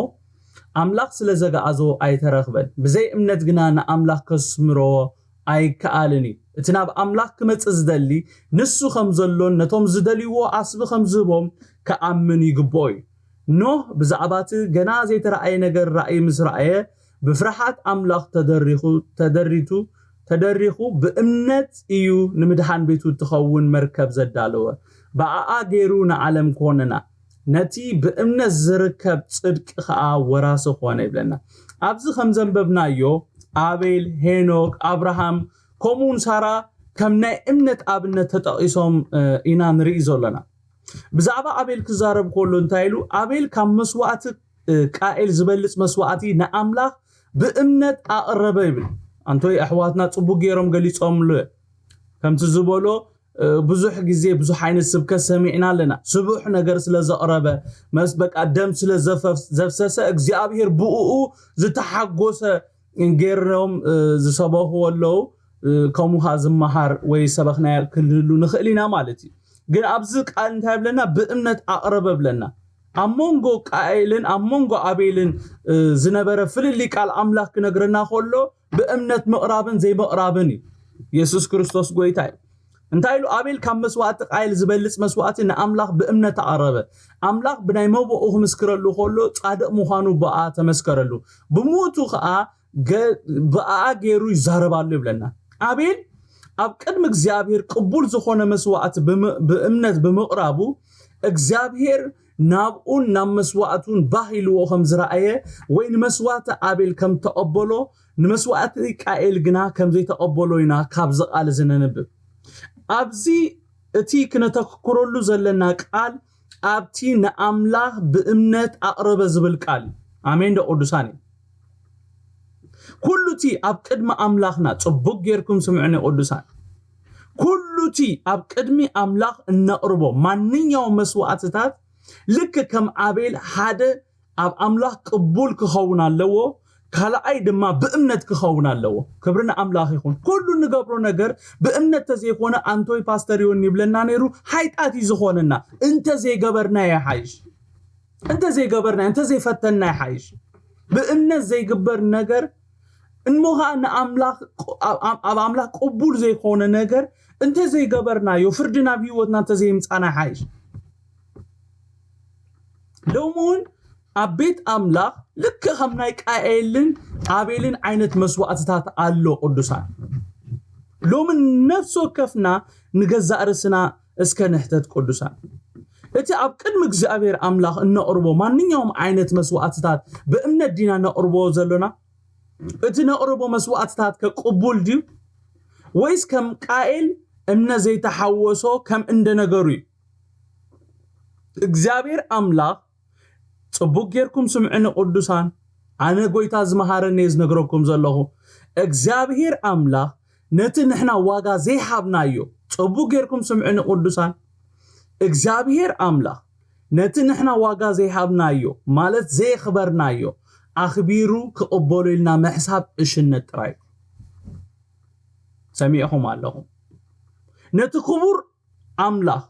ኣምላኽ ስለ ዘግዓዞ ኣይተረኽበን። ብዘይ እምነት ግና ንኣምላኽ ከስምሮ ኣይከኣልን እዩ። እቲ ናብ ኣምላኽ ክመጽእ ዝደሊ፣ ንሱ ከም ዘሎን ነቶም ዝደልይዎ ዓስቢ ከም ዝህቦም ክኣምን ይግብኦ እዩ። ኖህ ብዛዕባ እቲ ገና ዘይተራእየ ነገር ራእይ ምስ ረኣየ፣ ብፍርሃት ኣምላኽ ተደሪኹ፣ ተደሪቱ፣ ተደሪኹ ብእምነት እዩ ንምድሓን ቤቱ እትኸውን መርከብ ዘዳለወ። ብኣኣ ገይሩ ንዓለም ኮነና። ነቲ ብእምነት ዝርከብ ጽድቂ ኸኣ ወራሲ ኾነ ይብለና። ኣብዚ ከም ዘንበብናዮ፣ ኣቤል፣ ሄኖክ፣ ኣብርሃም፣ ከምኡውን ሳራ ከም ናይ እምነት ኣብነት ተጠቒሶም፣ እ፣ ኢና ንርኢ ዘሎና። ብዛዕባ ኣቤል ክዛረብ ከሎ እንታይ ኢሉ? ኣቤል ካብ መስዋእቲ እ፣ ቃኤል ዝበልጽ መስዋእቲ ንኣምላኽ ብእምነት ኣቕረበ ይብል። ኣንቶይ ኣሕዋትና ጽቡቅ ገይሮም ገሊጾምሉ። ከምቲ ዝበሎ እ፣ ብዙሕ ግዜ ብዙሕ ዓይነት ስብከት ሰሚዕና ኣለና። ስቡሕ ነገር ስለ ዘቕረበ፣ መስ በቃ ደም ስለ ዘፈስ-፣ ዘፍሰሰ እግዚኣብሔር ብእኡ ዝተሓጎሰ ገይሮም እ፣ ዝሰበኽዎ ኣለዉ። እ፣ ከምኡ ኸኣ ዝመሃር ወይ ሰበኽናዮ ክንህሉ ንኽእል ኢና ማለት እዩ። ግን ኣብዚ ቃል እንታይ ብለና? ብእምነት ኣቕረበ ብለና። ኣብ መንጎ ቃኤልን ኣብ መንጎ ኣቤልን እ፣ ዝነበረ ፍልልይ ቃል ኣምላኽ ክነግረና ከሎ ብእምነት ምቕራብን ዘይምቕራብን እዩ። የሱስ ክርስቶስ ጎይታ እዩ። እንታይ ኢሉ? ኣቤል ካብ መስዋእቲ ቃየል ዝበልጽ መስዋእቲ ንኣምላኽ ብእምነት ኣቐረበ። ኣምላኽ ብናይ መቦኡ ክምስክረሉ ከሎ ጻድቕ ምዃኑ ብኣ ተመስከረሉ። ብምውቱ ኸኣ ገ-፣ ብኣ ገይሩ ይዛረብ ኣሎ ይብለና። ኣቤል ኣብ ቅድሚ እግዚኣብሔር ቅቡል ዝኾነ መስዋእቲ ብም-፣ ብእምነት ብምቕራቡ እግዚኣብሔር ናብኡን ናብ መስዋእቱን ባህ ኢልዎ ከም ዝረኣየ ወይ ንመስዋእቲ ኣቤል ከም ተቐበሎ ንመስዋእቲ ቃኤል ግና ከም ዘይተቐበሎ ኢና ካብዚ ቃል እዚ ነንብብ። ኣብዚ እቲ ክነተክክረሉ ዘለና ቃል ኣብቲ ንኣምላኽ ብእምነት ኣቕረበ ዝብል ቃል እዩ። ኣሜን ዶ ቅዱሳን እዩ። ኩሉ እቲ ኣብ ቅድሚ ኣምላኽና፣ ጽቡቅ ጌርኩም ስምዑኒ ቅዱሳን፣ ኩሉ እቲ ኣብ ቅድሚ ኣምላኽ እነቕርቦ ማንኛውም መስዋእትታት ልክ ከም ኣቤል ሓደ ኣብ ኣምላኽ ቅቡል ክኸውን ኣለዎ፣ ካልኣይ ድማ ብእምነት ክኸውን ኣለዎ። ክብሪ ንኣምላኽ ይኹን። ኩሉ እንገብሮ ነገር ብእምነት ተዘይኮነ ኣንቶይ ፓስተር ዮኒ ይብለና ነይሩ፣ ሓይጣት እዩ ዝኾነና። እንተ ዘይገበርና ይሓይሽ። እንተ ዘይገበርና፣ እንተ ዘይፈተንና ይሓይሽ። ብእምነት ዘይግበር ነገር እሞ ኸዓ ንኣምላኽ፣ ኣብ፣ ኣብ፣ ኣብ ኣምላኽ ቅቡል ዘይኮነ ነገር እንተ ዘይገበርናዮ፣ ፍርዲ ናብ ህይወትና እንተ ዘይምጻና ይሓይሽ። ሎሚ እውን ኣብ ቤት ኣምላኽ ልክዕ ከም ናይ ቃኤልን ኣቤልን ዓይነት መስዋእትታት ኣሎ ቅዱሳን። ሎሚ ነፍሲ ወከፍና ንገዛእ ርእስና እስከ ንሕተት ቅዱሳን። እቲ ኣብ ቅድሚ እግዚኣብሔር ኣምላኽ እነቕርቦ ማንኛውም ዓይነት መስዋእትታት ብእምነት ዲና ነቕርቦ ዘሎና? እቲ ነቕርቦ መስዋእትታት ከ ቅቡል ድዩ? ወይስ ከም ቃኤል እምነት ዘይተሓወሶ ከም እንደ ነገሩ እዩ? እግዚኣብሔር ኣምላኽ፣ ጽቡቕ ጌርኩም ስምዕኒ ቅዱሳን፣ ኣነ ጎይታ ዝመሃረኒ እየ ዝነግረኩም ዘለኹ። እግዚኣብሔር ኣምላኽ ነቲ ንሕና ዋጋ ዘይሃብናዮ፣ ጽቡቕ ጌርኩም ስምዕኒ ቅዱሳን፣ እግዚኣብሔር ኣምላኽ ነቲ ንሕና ዋጋ ዘይሃብናዮ፣ ማለት ዘየኽበርናዮ፣ ኣኽቢሩ ክቕበሎ ኢልና ምሕሳብ እሽነት ጥራይ እዩ። ሰሚዕኹም ኣለኹም። ነቲ ክቡር ኣምላኽ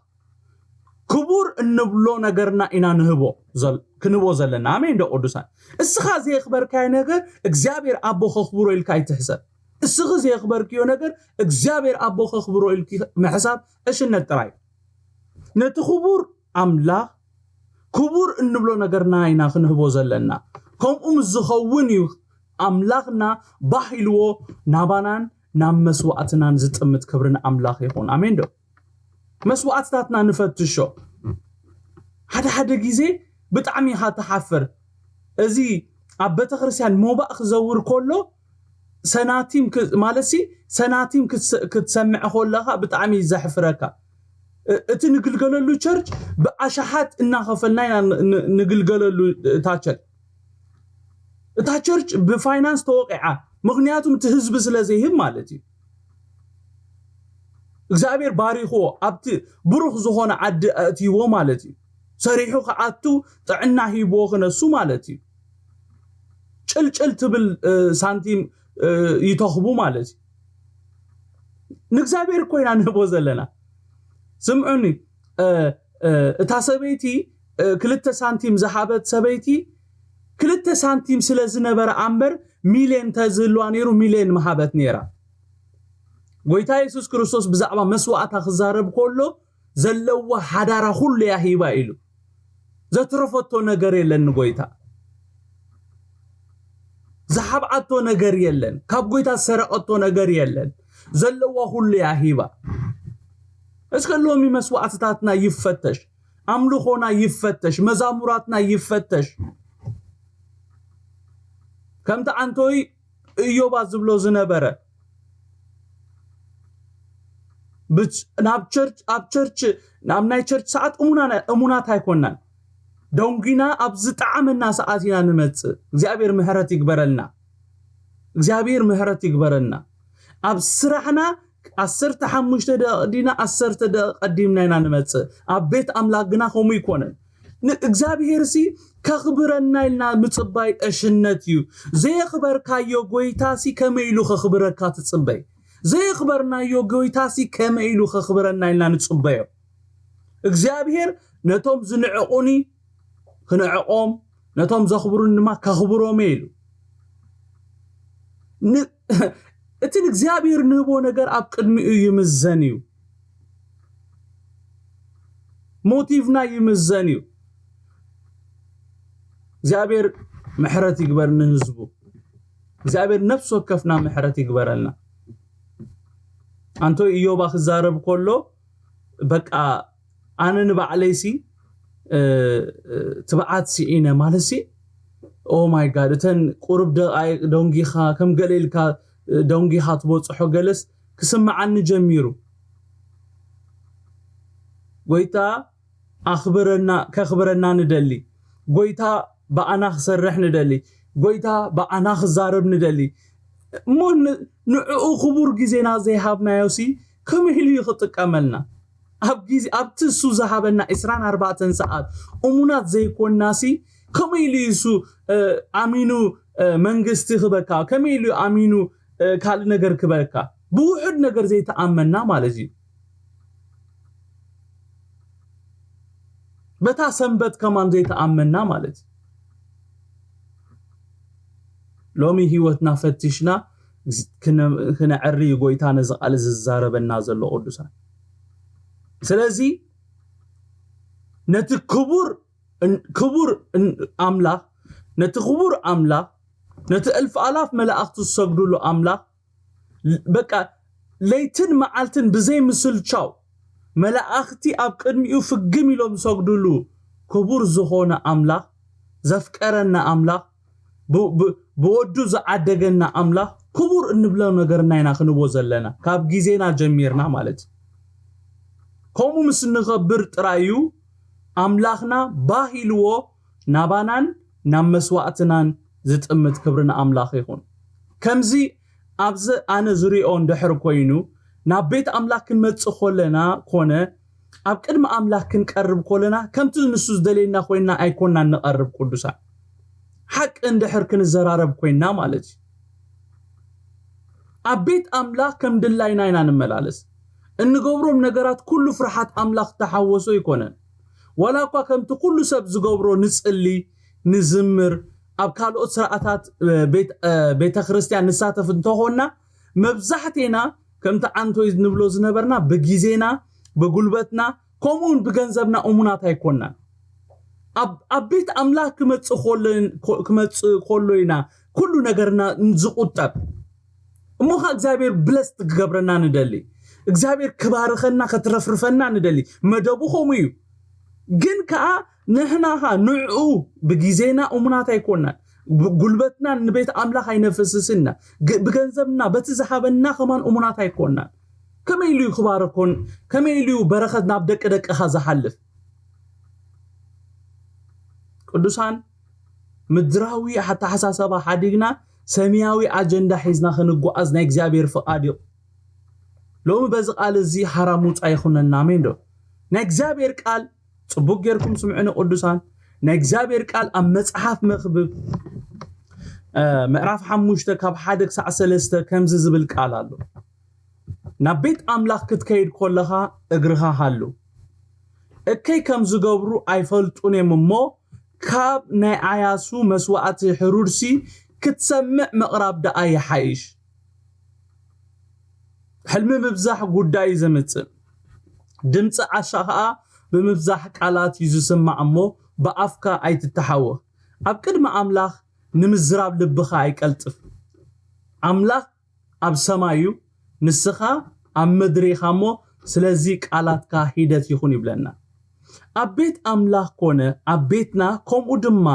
ክቡር እንብሎ ነገርና ኢና ንህቦ ዘል-፣ ክንህቦ ዘለና። ኣሜን ዶ ቅዱሳን? እስኻ ዘየኽበርካዮ ነገር እግዚኣብሔር ኣቦ ከኽብሮ ኢልካ ኣይትሕሰብ። እስኺ ዘየኽበርክዮ ነገር እግዚኣብሔር ኣቦ ከኽብሮ ኢልኪ ምሕሳብ ዕሽነት ጥራይ። ነቲ ክቡር ኣምላኽ ክቡር እንብሎ ነገርና ኢና ክንህቦ ዘለና። ከምኡ ምስ ዝኸውን እዩ ኣምላኽና ባህ ኢልዎ ናባናን ናብ መስዋእትናን ዝጥምት። ክብሪ ንኣምላኽ ይኹን። ኣሜን ዶ? መስዋእትታትና ንፈትሾ። ሓደ ሓደ ግዜ ብጣዕሚ ኢኻ ትሓፍር። እዚ ኣብ ቤተክርስትያን ሞባእ ክዘውር ከሎ ሰናቲም ክ-፣ ማለት ሲ ሰናቲም ክትሰ-፣ ክትሰምዕ ከለኻ ብጣዕሚ እዩ ዘሕፍረካ። እ-፣ እቲ ንግልገለሉ ቸርች ብኣሽሓት እናኸፈልና ኢና ን-፣ ን-፣ ንግልገለሉ እታ ቸርች። እታ ቸርች ብፋይናንስ ተወቂዓ፣ ምኽንያቱም እቲ ህዝቢ ስለ ዘይህብ ማለት እዩ። እግዚኣብሔር ባሪኽዎ ኣብቲ ብሩኽ ዝኾነ ዓዲ ኣእትይዎ ማለት እዩ። ሰሪሑ ክኣቱ ጥዕና ሂብዎ ክነሱ ማለት እዩ። ጭልጭል ትብል፣ እ፣ ሳንቲም፣ እ፣ ይተኽቡ ማለት እዩ። ንእግዚኣብሔር እኮ ኢና ንህቦ ዘለና። ስምዑኒ፣ እ፣ እ፣ እታ ሰበይቲ፣ እ፣ ክልተ ሳንቲም ዝሃበት ሰበይቲ፣ ክልተ ሳንቲም ስለ ዝነበረ ኣምበር ሚልዮን ተዝህልዋ ነይሩ፣ ሚልዮን ምሃበት ነይራ። ጎይታ የሱስ ክርስቶስ ብዛዕባ መስዋእታ ክዛረብ ከሎ፣ ዘለዎ ሓዳራ ኩሉ እያ ሂባ ኢሉ። ዘትረፈቶ ነገር የለን ንጎይታ። ዝሓብዓቶ ነገር የለን። ካብ ጎይታ ዝሰረቐቶ ነገር የለን። ዘለዋ ኩሉ እያ ሂባ። እስከ ሎሚ መስዋዕትታትና ይፈተሽ፣ ኣምልኾና ይፈተሽ፣ መዛሙራትና ይፈተሽ። ከምቲ ኣንቶይ እዮባ ዝብሎ ዝነበረ፣ ብች- ናብ ቸርች ኣብ ቸርች ናብ ናይ ቸርች ሰዓት እሙና እሙናት ኣይኮናን። ደንጊና ኣብ ዝጠዓመና ሰዓት ኢና ንመጽእ። እግዚኣብሔር ምሕረት ይግበረልና። እግዚኣብሔር ምሕረት ይግበረልና። ኣብ ስራሕና ዓሰርተ ሓሙሽተ ደቂቕ ዲና ዓሰርተ ደቂቕ ቀዲምና ኢና ንመጽእ። ኣብ ቤት ኣምላኽ ግና ከምኡ ይኮነን። ንእግዚኣብሔር ሲ ከኽብረና ኢልና ምጽባይ ዕሽነት እዩ። ዘየኽበርካዮ ጎይታ ሲ ከመይ ኢሉ ከኽብረካ ትጽበይ? ዘየኽበርናዮ ጎይታ ሲ ከመይ ኢሉ ከኽብረና ኢልና ንጽበዮ? እግዚኣብሔር ነቶም ዝንዕቑኒ ክንዕቆም፣ ነቶም ዘኽብሩኒ ድማ ከኽብሮም እየ ኢሉ። ን- እቲ ንእግዚኣብሔር ንህቦ ነገር ኣብ ቅድሚኡ ይምዘን እዩ። ሞቲቭና ይምዘን እዩ። እግዚኣብሔር ምሕረት ይግበር ንህዝቡ። እግዚኣብሔር ነፍሲ ወከፍና ምሕረት ይግበረልና። ኣንቶ ኢዮባ ክዛረብ ከሎ በቃ ኣነ ንባዕለይሲ ትብዓት ስኢነ ማለትሲ ኦ ማይ ጋድ እተን ቁሩብ ደቃይቅ ደንጊኻ ከም ገለ ኢልካ ደንጊኻ ትበፅሖ ገለስ ክስምዓኒ ጀሚሩ። ጎይታ ኣኽብረና ከኽብረና ንደሊ። ጎይታ ብኣና ክሰርሕ ንደሊ። ጎይታ ብኣና ክዛረብ ንደሊ። እሞ ንዕኡ ክቡር ግዜና ዘይሃብናዮሲ ከመይ ኢሉ እዩ ክጥቀመልና? ኣብ ግዜ ኣብቲ እሱ ዝሃበና ዕስራን ኣርባዕተን ሰዓት እሙናት ዘይኮንናሲ ከመይ ኢሉ እዩ እሱ ኣሚኑ መንግስቲ ክበካ ከመይ ኢሉ ኣሚኑ ካልእ ነገር ክበካ ብውሑድ ነገር ዘይተኣመና ማለት እዩ። በታ ሰንበት ከማን ዘይተኣመና ማለት እዩ። ሎሚ ህይወትና ፈቲሽና ክነዕሪ እዩ ጎይታ ነዚ ቃል ዝዛረበና ዘሎ ቅዱሳን። ስለዚ ነቲ ክቡር ክቡር ኣምላኽ ነቲ ክቡር ኣምላኽ ነቲ እልፍ ኣላፍ መላእኽቲ ዝሰግዱሉ ኣምላኽ በቃ ለይትን መዓልትን ብዘይ ምስልቻው መላእኽቲ ኣብ ቅድሚኡ ፍግም ኢሎም ዝሰግዱሉ ክቡር ዝኾነ ኣምላኽ ዘፍቀረና ኣምላኽ ብወዱ ዝዓደገና ኣምላኽ ክቡር እንብሎ ነገርና ኢና ክንቦ ዘለና ካብ ግዜና ጀሚርና ማለት ከምኡ ምስ እንኸብር ጥራይ እዩ ኣምላኽና ባህ ኢልዎ ናባናን ናብ መስዋእትናን ዝጥምት ክብሪ ንኣምላኽ ይኹን። ከምዚ ኣብዚ ኣነ ዝሪኦ እንድሕር ኮይኑ ናብ ቤት ኣምላኽ ክንመጽእ ኮለና ኮነ ኣብ ቅድሚ ኣምላኽ ክንቀርብ ኮለና ከምቲ ንሱ ዝደልየና ኮይና ኣይኮና እንቐርብ ቅዱሳን ሓቂ እንድሕር ክንዘራረብ ኮይና ማለት እዩ። ኣብ ቤት ኣምላኽ ከም ድላይና ኢና ንመላለስ። እንገብሮም ነገራት ኩሉ ፍርሓት ኣምላኽ ተሓወሶ ኣይኮነን። ዋላ እኳ ከምቲ ኩሉ ሰብ ዝገብሮ ንጽሊ፣ ንዝምር፣ ኣብ ካልኦት ስርዓታት ቤተ ክርስቲያን ንሳተፍ እንተኾንና መብዛሕቴና ከምቲ ዓንቶይ ንብሎ ዝነበርና ብግዜና ብጉልበትና ከምኡውን ብገንዘብና እሙናት ኣይኮንናን። ኣብ ቤት ኣምላኽ ክመጽእ ከሎ ኢና ኩሉ ነገርና ዝቁጠብ። እሞ ኸዓ እግዚኣብሔር bless ክገብረና ንደሊ። እግዚኣብሔር ክባርኸና ከትረፍርፈና ንደሊ። መደቡ ከምኡ እዩ። ግን ከዓ ንሕና ኸዓ ንዕኡ ብግዜና እሙናት ኣይኮንናን። ጉልበትና ንቤት ኣምላኽ ኣይነፍስስና። ብገንዘብና በቲ ዝሃበና ከማን እሙናት ኣይኮንናን። ከመይ ኢሉ እዩ ክባረኮን ከመይ ኢሉ እዩ በረኸት ናብ ደቂ ደቅኻ ዝሓልፍ? ቅዱሳን ምድራዊ ኣተሓሳሰባ ሓዲግና ሰማያዊ ኣጀንዳ ሒዝና ክንጓዓዝ ናይ እግዚኣብሔር ፍቓድ እዩ። ሎሚ በዚ ቃል እዚ ሓራም ውፃ ይኹነና። ኣሜን ዶ? ናይ እግዚኣብሔር ቃል ፅቡቅ ጌርኩም ስምዑኒ ቅዱሳን። ናይ እግዚኣብሔር ቃል ኣብ መፅሓፍ መክብብ ምዕራፍ ሓሙሽተ ካብ ሓደ ክሳዕ ሰለስተ ከምዚ ዝብል ቃል ኣሎ። ናብ ቤት ኣምላኽ ክትከይድ ኮለኻ እግርኻ ሃሉ። እከይ ከም ዝገብሩ ኣይፈልጡን እዮም እሞ ካብ ናይ ዓያሱ መስዋእቲ ሕሩርሲ ክትሰምዕ ምቕራብ ደኣ ይሓይሽ። ሕልሚ ምብዛሕ ጉዳይ ዘምጽእ ድምፂ ዓሻ ኸዓ ብምብዛሕ ቃላት እዩ ዝስማዕ እሞ ብኣፍካ ኣይትተሓወኽ። ኣብ ቅድሚ ኣምላኽ ንምዝራብ ልብኻ ኣይቀልጥፍ። ኣምላኽ ኣብ ሰማይ እዩ፣ ንስኻ ኣብ ምድሪ ኢኻ እሞ ስለዚ ቃላትካ ሂደት ይኹን ይብለና። ኣብ ቤት ኣምላኽ ኮነ ኣብ ቤትና ከምኡ ድማ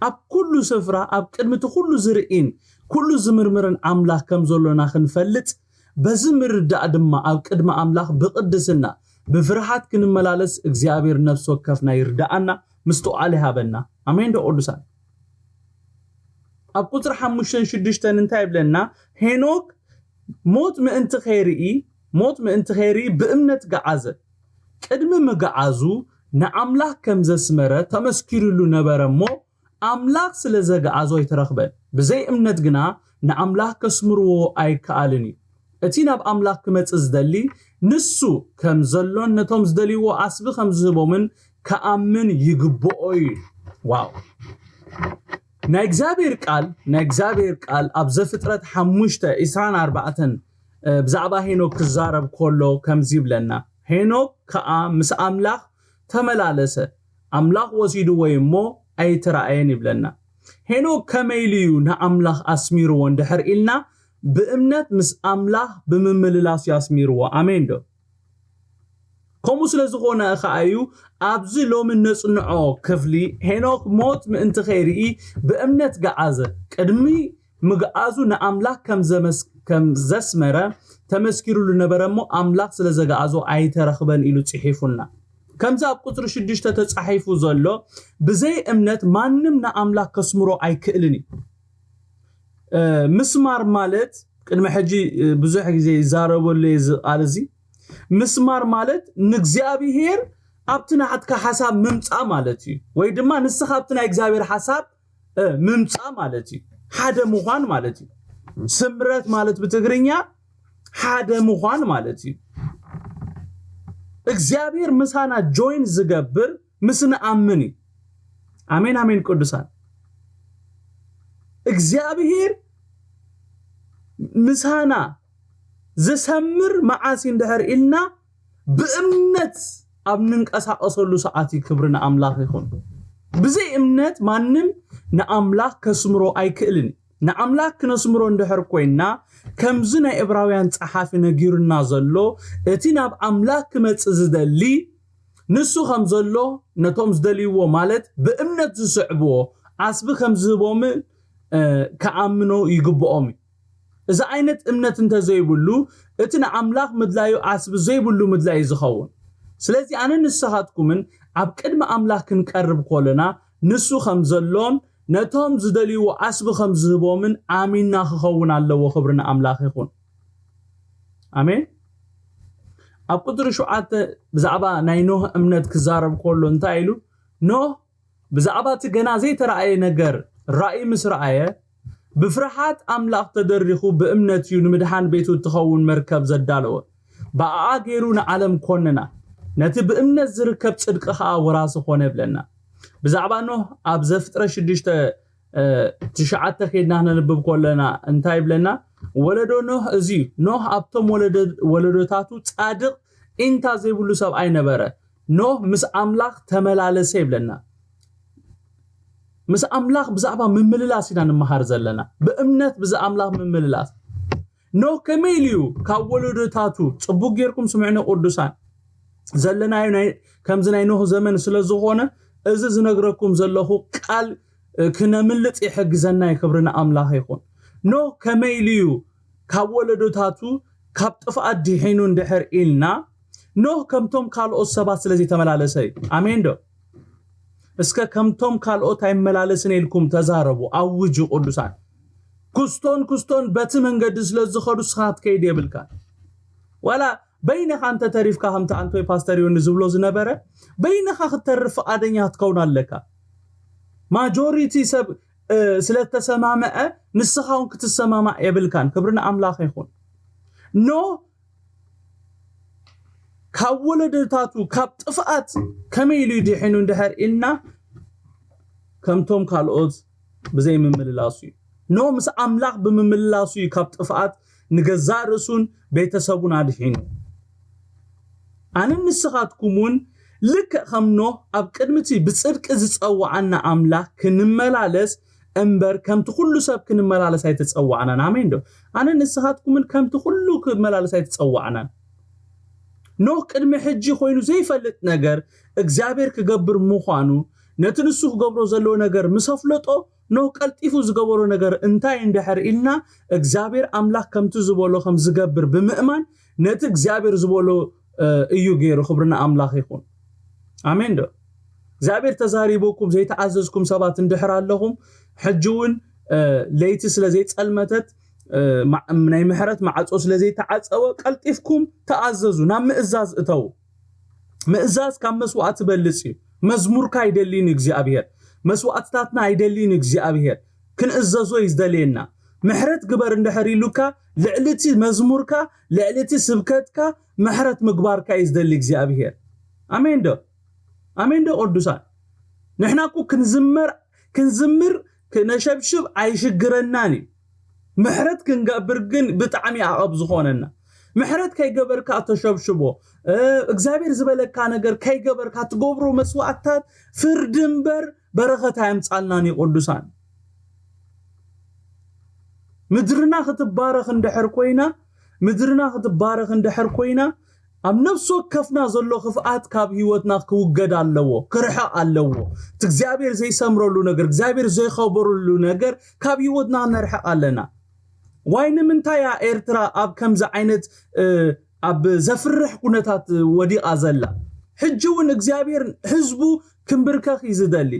ኣብ ኩሉ ስፍራ ኣብ ቅድሚ እቲ ኩሉ ዝርእን ኩሉ ዝምርምርን ኣምላኽ ከም ዘሎና ክንፈልጥ በዚ ምርዳእ ድማ ኣብ ቅድሚ ኣምላኽ ብቕድስና ብፍርሃት ክንመላለስ እግዚኣብሔር ነፍሲ ወከፍና ይርዳኣና፣ ምስትውዓል ይሃበና። ኣሜን ዶ ቅዱሳን? ኣብ ቁፅሪ ሓሙሽተን ሽዱሽተን እንታይ ይብለና? ሄኖክ ሞት ምእንቲ ከይርኢ፣ ሞት ምእንቲ ከይርኢ ብእምነት ገዓዘ። ቅድሚ ምግዓዙ ንኣምላኽ ከም ዘስመረ ተመስኪሩሉ ነበረ እሞ፣ ኣምላኽ ስለ ዘግዓዞ ኣይተረኽበን። ብዘይ እምነት ግና ንኣምላኽ ከስምርዎ ኣይከኣልን እዩ። እቲ ናብ ኣምላኽ ክመጽእ ዝደሊ ንሱ ከም ዘሎን ነቶም ዝደልይዎ ዓስቢ ከም ዝህቦምን ክኣምን ይግብኦ እዩ። ዋው! ናይ እግዚኣብሔር ቃል፣ ናይ እግዚኣብሔር ቃል ኣብ ዘፍጥረት ሓሙሽተ ዕስራን ኣርባዕተን ብዛዕባ ሄኖክ ክዛረብ ከሎ ከምዚ ይብለና፣ ሄኖክ ከኣ ምስ ኣምላኽ ተመላለሰ፣ ኣምላኽ ወሲድዎ እዩ እሞ ኣይተራእየን ይብለና። ሄኖክ ከመይ ኢሉ እዩ ንኣምላኽ ኣስሚርዎ እንድሕር ኢልና፣ ብእምነት ምስ ኣምላኽ ብምምልላስ እዩ ኣስሚርዎ። ኣሜን ዶ? ከምኡ ስለ ዝኾነ ኸዓ እዩ ኣብዚ ሎሚ ነጽንዖ ክፍሊ፣ ሄኖክ ሞት ምእንቲ ከይርኢ ብእምነት ገዓዘ። ቅድሚ ምግዓዙ ንኣምላኽ ከም ዘመስ-፣ ከም ዘስመረ ተመስኪሩሉ ነበረ እሞ፣ ኣምላኽ ስለ ዘግዓዞ ኣይተረኽበን ኢሉ ጽሒፉልና። ከምዚ ኣብ ቁጽሪ ሽዱሽተ ተጻሒፉ ዘሎ፣ ብዘይ እምነት ማንም ንኣምላኽ ከስምሮ ኣይክእልን እዩ። እ፣ ምስማር ማለት፣ ቅድሚ ሕጂ፣ እ፣ ብዙሕ ግዜ ይዛረበሉ እየ እዚ ቃል እዚ። ምስማር ማለት ንእግዚኣብሔር ኣብቲ ናትካ ሓሳብ ምምጻእ ማለት እዩ። ወይ ድማ ንስኻ ኣብቲ ናይ እግዚኣብሔር ሓሳብ፣ እ፣ ምምጻእ ማለት እዩ። ሓደ ምዃን ማለት እዩ። ስምረት ማለት ብትግርኛ ሓደ ምዃን ማለት እዩ። እግዚኣብሔር ምሳና ጆይን ዝገብር ምስ ንኣምን እዩ። ኣሜን፣ ኣሜን ቅዱሳን። እግዚኣብሔር ምሳና ዝሰምር መዓስ እዩ እንድሕር ኢልና፣ ብእምነት ኣብ ንንቀሳቐሰሉ ሰዓት እዩ። ክብሪ ንኣምላኽ ይኹን። ብዘይ እምነት ማንም ንኣምላኽ ከስምሮ ኣይክእልን እዩ። ንኣምላኽ ክነስምሮ እንድሕር ኮይንና፣ ከምዚ ናይ ዕብራውያን ጸሓፊ ነጊሩና ዘሎ፣ እቲ ናብ ኣምላኽ ክመጽእ ዝደሊ፣ ንሱ ከም ዘሎ ነቶም ዝደልይዎ፣ ማለት ብእምነት ዝስዕብዎ፣ ዓስቢ ከም ዝህቦምን፣ እ፣ ክኣምኖ ይግብኦም እዩ። እዚ ዓይነት እምነት እንተዘይብሉ፣ እቲ ንኣምላኽ ምድላዩ ዓስቢ ዘይብሉ ምድላይ እዩ ዝኸውን። ስለዚ ኣነ ንስኻትኩምን ኣብ ቅድሚ ኣምላኽ ክንቀርብ ከለና፣ ንሱ ከም ዘሎን ነቶም ዝደልይዎ ዓስቢ ከም ዝህቦምን ኣሚንና ክኸውን ኣለዎ። ክብሪ ንኣምላኽ ይኹን። ኣሜን። ኣብ ቁጽሪ ሸውዓተ ብዛዕባ ናይ ኖህ እምነት ክዛረብ ከሎ እንታይ ኢሉ? ኖህ ብዛዕባ እቲ ገና ዘይተራእየ ነገር ራእይ ምስ ረኣየ፣ ብፍርሃት ኣምላኽ ተደሪኹ ብእምነት እዩ ንምድሓን ቤቱ እትኸውን መርከብ ዘዳለወ። ብኣኣ ገይሩ ንዓለም ኮነና፣ ነቲ ብእምነት ዝርከብ ጽድቂ ኸኣ ወራሲ ኾነ ይብለና። ብዛዕባ ኖህ ኣብ ዘፍጥረት ሽዱሽተ፣ እ፣ ትሽዓተ ኬድና ክነንብብ ከለና እንታይ ይብለና? ወለዶ ኖህ እዚ እዩ። ኖህ ኣብቶም ወለዶ-፣ ወለዶታቱ ጻድቕ ኢንታ ዘይብሉ ሰብኣይ ነበረ። ኖህ ምስ ኣምላኽ ተመላለሰ ይብለና። ምስ ኣምላኽ ብዛዕባ ምምልላስ ኢና ንምሃር ዘለና። ብእምነት ብዛ ኣምላኽ ምምልላስ። ኖህ ከመይ ኢሉ እዩ ካብ ወለዶታቱ፣ ጽቡቕ ጌርኩም ስምዕኒ ቅዱሳን፣ ዘለናዮ ናይ፣ ከምዚ ናይ ኖህ ዘመን ስለ ዝኾነ፣ እዚ ዝነግረኩም ዘለኹ ቃል፣ እ፣ ክነምልጥ ይሕግዘና እዩ። ክብሪ ንኣምላኽ ይኹን። ኖህ ከመይ ኢሉ እዩ ካብ ወለዶታቱ ካብ ጥፍኣት ድሒኑ እንድሕር ኢልና፣ ኖህ ከምቶም ካልኦት ሰባት ስለ ዘይተመላለሰ እዩ። ኣሜን ዶ? እስከ ከምቶም ካልኦት ኣይመላለስን ኢልኩም ተዛረቡ፣ ኣውጁ ቅዱሳን። ክስቶን ክስቶን በቲ መንገዲ ስለ ዝኸዱ ንስኻ ክትከይድ የብልካን። ዋላ በይንኻ እንተ ተሪፍካ፣ ከምቲ ኣንቶይ ፓስተር ዮኒ ዝብሎ ዝነበረ፣ በይንኻ ክትተርፍ ፍቓደኛ ክትከውን ኣለካ። ማጆሪቲ ሰብ፣ እ፣ ስለ እተሰማምዐ ንስኻ እውን ክትሰማማዕ የብልካን። ክብሪ ንኣምላኽ ይኹን። ኖህ ካብ ወለዶታቱ ካብ ጥፍኣት ከመይ ኢሉ ይድሕኑ እንድሕር ኢልና፣ ከምቶም ካልኦት ብዘይ ምምልላሱ እዩ። ኖህ ምስ ኣምላኽ ብምምልላሱ እዩ ካብ ጥፍኣት ንገዛእ ርእሱን ቤተሰቡን ኣድሒኑ። ኣነን ንስኻትኩም እውን ልክዕ ከም ኖህ ኣብ ቅድሚ እቲ ብጽድቂ ዝጸውዓና ኣምላኽ ክንመላለስ እምበር፣ ከምቲ ኩሉ ሰብ ክንመላለስ ኣይተጸዋዕናን። ኣሜን ዶ? ኣነን ንስኻትኩምን ከምቲ ኩሉ ክመላለስ ኣይተጸዋዕናን። ኖህ ቅድሚ ሕጂ ኮይኑ ዘይፈልጥ ነገር እግዚኣብሔር ክገብር ምዃኑ፣ ነቲ ንሱ ክገብሮ ዘለዎ ነገር ምስ ኣፍለጦ፣ ኖህ ቀልጢፉ ዝገበሮ ነገር እንታይ እንድሕር ኢልና እግዚኣብሔር ኣምላኽ ከምቲ ዝበሎ ከም ዝገብር ብምእማን ነቲ እግዚኣብሔር ዝበሎ እዩ ገይሩ። ክብርና ኣምላኽ ይኹን። ኣሜን ዶ እግዚኣብሔር ተዛሪበኩም ዘይተኣዘዝኩም ሰባት እንድሕር ኣለኹም ሕጂ እውን ለይቲ ስለ ዘይጸልመተት ናይ ምሕረት ማዕጾ ስለ ዘይተዓጸወ ቀልጢፍኩም ተኣዘዙ ናብ ምእዛዝ እተዉ። ምእዛዝ ካብ መስዋዕቲ በልጽ እዩ። መዝሙርካ ኣይደልይን እግዚኣብሔር። መስዋዕትታትና ኣይደልይን እግዚኣብሔር። ክንእዘዞ እዩ ዝደልየና። ምሕረት ግበር እንድሕር ኢሉካ ልዕሊ እቲ መዝሙርካ ልዕሊ እቲ ስብከትካ ምሕረት ምግባርካ እዩ ዝደሊ እግዚኣብሔር። ኣሜን ዶ ኣሜን ዶ ቅዱሳን? ንሕና እኮ ክንዝመር ክንዝምር ክነሸብሽብ ኣይሽግረናን እዩ። ምሕረት ክንገብር ግን ብጣዕሚ ኣቐብ ዝኾነና። ምሕረት ከይገበርካ ተሸብሽቦ እግዚኣብሔር ዝበለካ ነገር ከይገበርካ ትገብሮ መስዋዕትታት ፍርዲ እምበር በረኸት ኣየምጻልናን እዩ ቅዱሳን። ምድርና ክትባረኽ እንድሕር ኮይና ምድርና ክትባረኽ እንድሕር ኮይና ኣብ ነፍሲ ወከፍና ዘሎ ክፍኣት ካብ ህይወትና ክውገድ ኣለዎ፣ ክርሕቕ ኣለዎ። እቲ እግዚኣብሔር ዘይሰምረሉ ነገር እግዚኣብሔር ዘይኸበረሉ ነገር ካብ ህይወትና ነርሕቕ ኣለና። ዋይ ንምንታይ እያ ኤርትራ ኣብ ከምዚ ዓይነት ኣብ ዘፍርሕ ኩነታት ወዲቓ ዘላ? ሕጂ እውን እግዚኣብሔር ህዝቡ ክምብርከኽ እዩ ዝደሊ።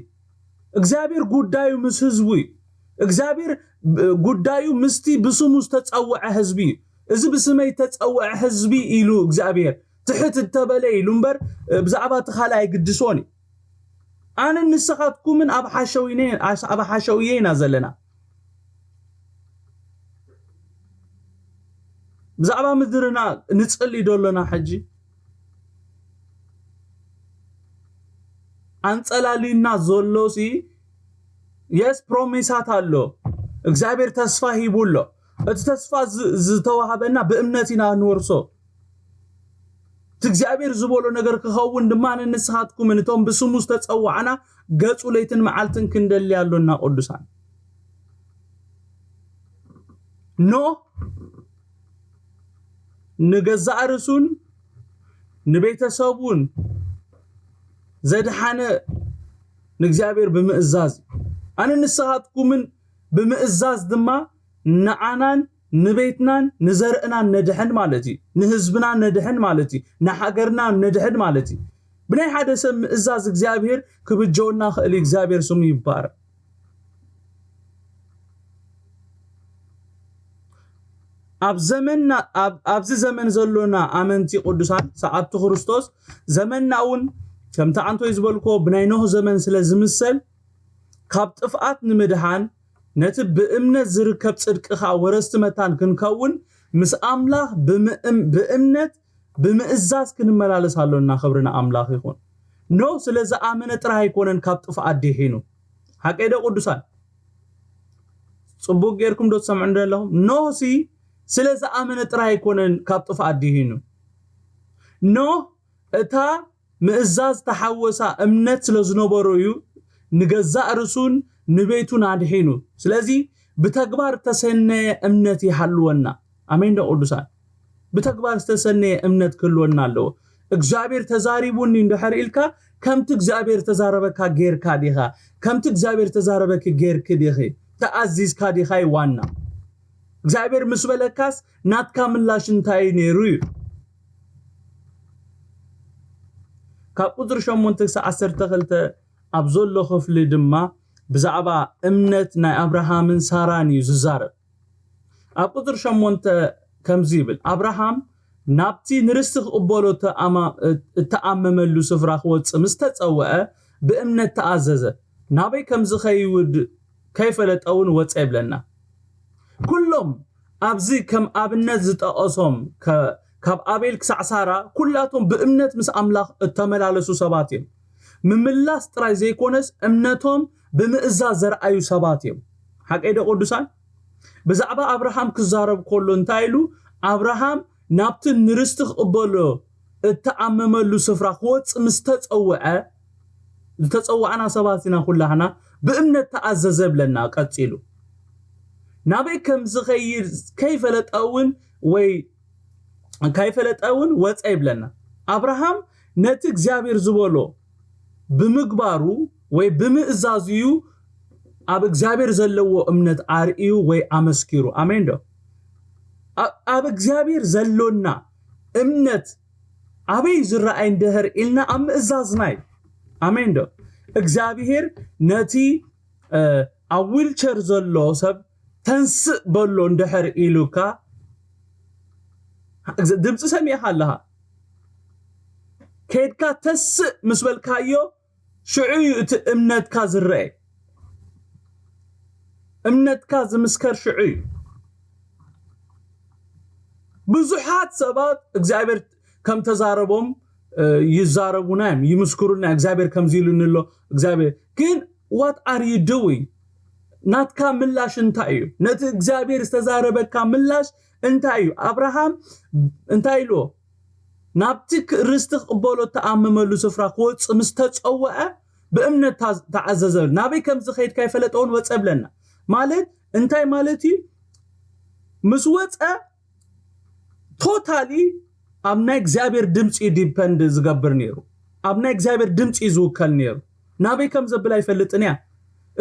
እግዚኣብሔር ጉዳዩ ምስ ህዝቡ እዩ። እግዚኣብሔር ጉዳዩ ምስቲ ብስሙ ዝተጸውዐ ህዝቢ እዩ። እዚ ብስመይ ዝተጸውዐ ህዝቢ ኢሉ እግዚኣብሔር ትሕት እተበለ ኢሉ እምበር ብዛዕባ እቲ ካልእ ኣይግድሶን እዩ። ኣነ ንስኻትኩምን ኣብ ሓሸውየ ኢና ዘለና። ብዛዕባ ምድርና ንጽሊ ዶ ኣለና ሕጂ? ኣንጸላልዩና ዘሎ ሲ የስ ፕሮሚሳት ኣሎ። እግዚኣብሔር ተስፋ ሂቡ ኣሎ። እቲ ተስፋ ዝተዋሃበና ብእምነት ኢና ንወርሶ። እቲ እግዚኣብሔር ዝበሎ ነገር ክኸውን ድማ ንንስኻትኩምን እቶም ብስሙ ዝተጸዋዕና ገጹ ለይትን መዓልትን ክንደሊ ኣሎና ቅዱሳን። ኖህ ንገዛእ ርእሱን ንቤተሰቡን ዘድሓነ ንእግዚኣብሔር ብምእዛዝ። ኣነ ንስኻትኩምን ብምእዛዝ ድማ ንዓናን ንቤትናን ንዘርእናን ነድሕን ማለት እዩ። ንህዝብና ነድሕን ማለት እዩ። ንሃገርና ነድሕን ማለት እዩ። ብናይ ሓደ ሰብ ምእዛዝ እግዚኣብሔር ክብጀወና ክእል እዩ። እግዚኣብሔር ስሙ ይባረክ። ኣብ ዘመንና ኣብዚ ዘመን ዘሎና ኣመንቲ ቅዱሳን ሰዓብቲ ክርስቶስ ዘመንና እውን ከምቲ ዓንቶይ ዝበልኮ ብናይ ኖህ ዘመን ስለ ዝምሰል ካብ ጥፍኣት ንምድሓን ነቲ ብእምነት ዝርከብ ጽድቂ ኸኣ ወረስቲ መታን ክንከውን ምስ ኣምላኽ ብእምነት ብምእዛዝ ክንመላለስ ኣሎና። ክብሪ ንኣምላኽ ይኹን። ኖህ ስለ ዝኣመነ ጥራይ ኣይኮነን ካብ ጥፍኣት ድሒኑ። ሓቀይ ዶ ቅዱሳን? ጽቡቅ ጌርኩም ዶ ትሰምዑ እንደለኹም? ኖህ ሲ ስለ ዝኣመነ ጥራይ ኣይኮነን ካብ ጥፍኣት ድሒኑ። ኖህ እታ ምእዛዝ ተሓወሳ እምነት ስለ ዝነበሮ እዩ ንገዛእ ርእሱን ንቤቱን ኣድሒኑ። ስለዚ ብተግባር ተሰነየ እምነት ይሃልወና። ኣሜን ዶ ቅዱሳን? ብተግባር ዝተሰነየ እምነት ክህልወና ኣለዎ። እግዚኣብሔር ተዛሪቡኒ እንድሕር ኢልካ ከምቲ እግዚኣብሔር ተዛረበካ ጌርካ ዲኻ? ከምቲ እግዚኣብሔር ተዛረበኪ ጌርኪ ዲኺ? ተኣዚዝካ ዲኻ? እዩ ዋና። እግዚኣብሔር ምስ በለካስ ናትካ ምላሽ እንታይ እዩ ነይሩ እዩ። ካብ ቁፅሪ ሸሞንተ ክሳብ ዓሰርተ ክልተ ኣብ ዘሎ ክፍሊ ድማ ብዛዕባ እምነት ናይ ኣብርሃምን ሳራን እዩ ዝዛረብ። ኣብ ቁፅሪ ሸሞንተ ከምዚ ይብል፣ ኣብርሃም ናብቲ ንርስቲ ክቕበሎ እተኣመመሉ ስፍራ ክወፅእ ምስ ተፀውዐ ብእምነት ተኣዘዘ። ናበይ ከም ዝኸይድ ከይፈለጠ እውን ወፀ ይብለና። ኩሎም ኣብዚ ከም ኣብነት ዝጠቐሶም ካብ ኣቤል ክሳዕ ሳራ ኩላቶም ብእምነት ምስ ኣምላኽ እተመላለሱ ሰባት እዮም። ምምላስ ጥራይ ዘይኮነስ እምነቶም ብምእዛዝ ዘርኣዩ ሰባት እዮም። ሓቀይ ዶ ቅዱሳን? ብዛዕባ ኣብርሃም ክዛረብ ከሎ እንታይ ኢሉ? ኣብርሃም ናብቲ ንርስቲ ክቕበሎ እተኣመመሉ ስፍራ ክወፅእ ምስ ተፀውዐ፣ ዝተፀዋዕና ሰባት ኢና ኩላህና፣ ብእምነት ተኣዘዘ ብለና። ቀፂሉ ናበይ ከም ዝኸይድ ከይፈለጠ እውን ወይ ከይፈለጠ እውን ወፀ ይብለና። ኣብርሃም ነቲ እግዚኣብሔር ዝበሎ ብምግባሩ ወይ ብምእዛዙ እዩ ኣብ እግዚኣብሔር ዘለዎ እምነት ኣርእዩ ወይ ኣመስኪሩ። ኣሜን ዶ? ኣብ እግዚኣብሔር ዘሎና እምነት ኣበይ ዝረኣይ እንድሕር ኢልና ኣብ ምእዛዝና እዩ። ኣሜን ዶ? እግዚኣብሔር ነቲ ኣብ ዊልቸር ዘሎ ሰብ ተንስእ በሎ እንድሕር ኢሉካ፣ ድምፂ ሰሚዕካ ኣለኻ፣ ከይድካ ተስእ ምስ በልካዮ ሽዑ እዩ እቲ እምነትካ ዝረአ። እምነትካ ዝምስከር ሽዑ እዩ። ብዙሓት ሰባት እግዚኣብሔር ከም ተዛረቦም ይዛረቡና እዮም፣ ይምስክሩልና እዮም። እግዚኣብሔር ከምዚ ኢሉኒ ኣሎ። እግዚኣብሔር ግን what are you doing? ናትካ ምላሽ እንታይ እዩ? ነቲ እግዚኣብሔር ዝተዛረበካ ምላሽ እንታይ እዩ? ኣብርሃም እንታይ ኢልዎ? ናብቲ ርስቲ ክቕበሎ እተኣመመሉ ስፍራ ክወፅእ ምስ ተፀወዐ ብእምነት ተዓዘዘ። ናበይ ከም ዝኸይድካ ይፈለጠውን ወፀ ብለና። ማለት እንታይ ማለት እዩ? ምስ ወፀ ቶታሊ ኣብ ናይ እግዚኣብሔር ድምፂ ዲፐንድ ዝገብር ነይሩ፣ ኣብ ናይ እግዚኣብሔር ድምፂ ዝውከል ነይሩ። ናበይ ከም ዘብል ኣይፈልጥን እያ።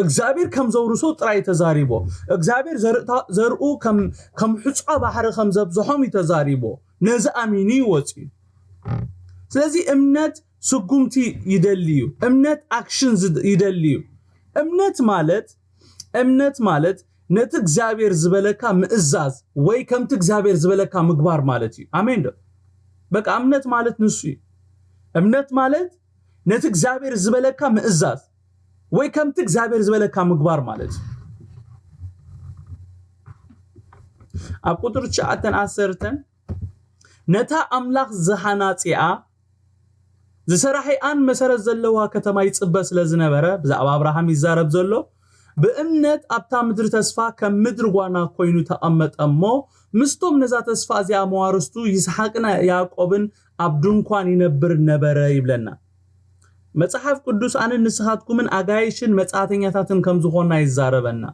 እግዚኣብሔር ከም ዘውርሶ ጥራይ ተዛሪቦ። እግዚኣብሔር ዘርእኡ ከም ሕፃ ባሕሪ ከም ዘብዝሖም እዩ ተዛሪቦ። ነዚ ኣሚኑ ይወፅ እዩ። ስለዚ እምነት ስጉምቲ ይደሊ እዩ። እምነት ኣክሽን ይደሊ እዩ። እምነት ማለት እምነት ማለት ነቲ እግዚኣብሔር ዝበለካ ምእዛዝ ወይ ከምቲ እግዚኣብሔር ዝበለካ ምግባር ማለት እዩ። ኣሜን ዶ? በቃ እምነት ማለት ንሱ እዩ። እምነት ማለት ነቲ እግዚኣብሔር ዝበለካ ምእዛዝ ወይ ከምቲ እግዚኣብሔር ዝበለካ ምግባር ማለት እዩ። ኣብ ቁጥሪ ትሽዓተን ዓሰርተን ነታ ኣምላኽ ዝሃናጺኣ ዝሰራሒኣን መሰረት ዘለዋ ከተማ ይጽበ ስለ ዝነበረ፣ ብዛዕባ ኣብርሃም ይዛረብ ዘሎ፣ ብእምነት ኣብታ ምድሪ ተስፋ ከም ምድሪ ጓና ኮይኑ ተቐመጠ እሞ፣ ምስቶም ነዛ ተስፋ እዚኣ መዋርስቱ ይስሓቅን ያዕቆብን ኣብ ድንኳን ይነብር ነበረ ይብለና። መጽሓፍ ቅዱስ ኣንን ንስኻትኩምን ኣጋይሽን መጻተኛታትን ከም ዝኾንና ይዛረበና።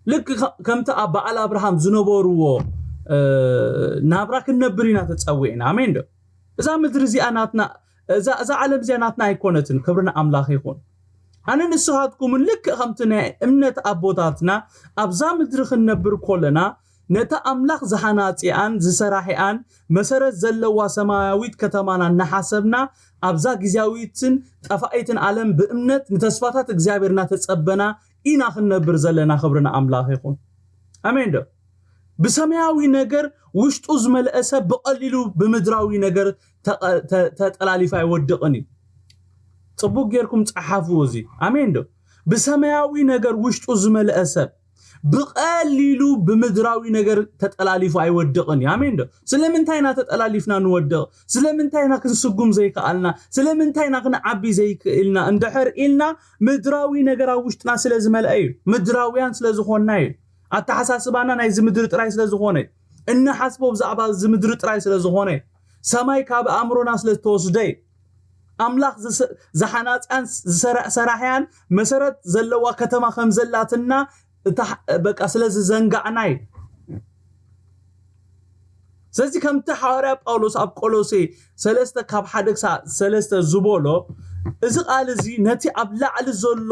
ልክ ከምቲ ኣብ በዓል ኣብርሃም ዝነበርዎ ናብራ ክንነብር ኢና ተጸዊዕና። ኣሜን ዶ? እዛ ምድሪ እዚኣ ናትና፣ እዛ ዓለም እዚኣ ናትና ኣይኮነትን። ክብሪ ንኣምላኽ ይኹን። ኣነ ንስኻትኩምን ልክእ ከምቲ ናይ እምነት ኣቦታትና ኣብዛ ምድሪ ክንነብር ከለና ነታ ኣምላኽ ዝሃናጺኣን ዝሰራሒኣን መሰረት ዘለዋ ሰማያዊት ከተማና እናሓሰብና ኣብዛ ግዝያዊትን ጠፋኢትን ዓለም ብእምነት ንተስፋታት እግዚኣብሔር እናተጸበና ኢና ክንነብር ዘለና። ክብሪ ንኣምላኽ ይኹን። ኣሜን ዶ? ብሰማያዊ ነገር ውሽጡ ዝመልአ ሰብ ብቐሊሉ ብምድራዊ ነገር ተጠላሊፉ ኣይወድቕን እዩ። ጽቡቕ ጌርኩም ጸሓፉ እዚ። ኣሜን ዶ? ብሰማያዊ ነገር ውሽጡ ዝመልአ ሰብ ብቐሊሉ ብምድራዊ ነገር ተጠላሊፉ ኣይወድቕን እዩ። ኣሜን ዶ? ስለምንታይ ኢና ተጠላሊፍና ንወድቕ? ስለምንታይ ኢና ክንስጉም ዘይከኣልና? ስለምንታይ ኢና ክንዓቢ ዘይክእልና? እንድሕር ኢልና ምድራዊ ነገር ኣብ ውሽጥና ስለ ዝመልአ እዩ። ምድራውያን ስለ ዝኾንና እዩ። ኣተሓሳስባና ናይዚ ምድሪ ጥራይ ስለ ዝኾነ፣ እንሓስቦ ብዛዕባ እዚ ምድሪ ጥራይ ስለ ዝኾነ፣ ሰማይ ካብ ኣእምሮና ስለ ዝተወስደ፣ ኣምላኽ ዝሓናጽያን ዝሰራሕያን መሰረት ዘለዋ ከተማ ከም ዘላትና በቃ ስለ ዝዘንጋዕና እዩ። ስለዚ ከምቲ ሓዋርያ ጳውሎስ ኣብ ቆሎሴ ሰለስተ ካብ ሓደ ክሳብ ሰለስተ ዝበሎ፣ እዚ ቃል እዚ ነቲ ኣብ ላዕሊ ዘሎ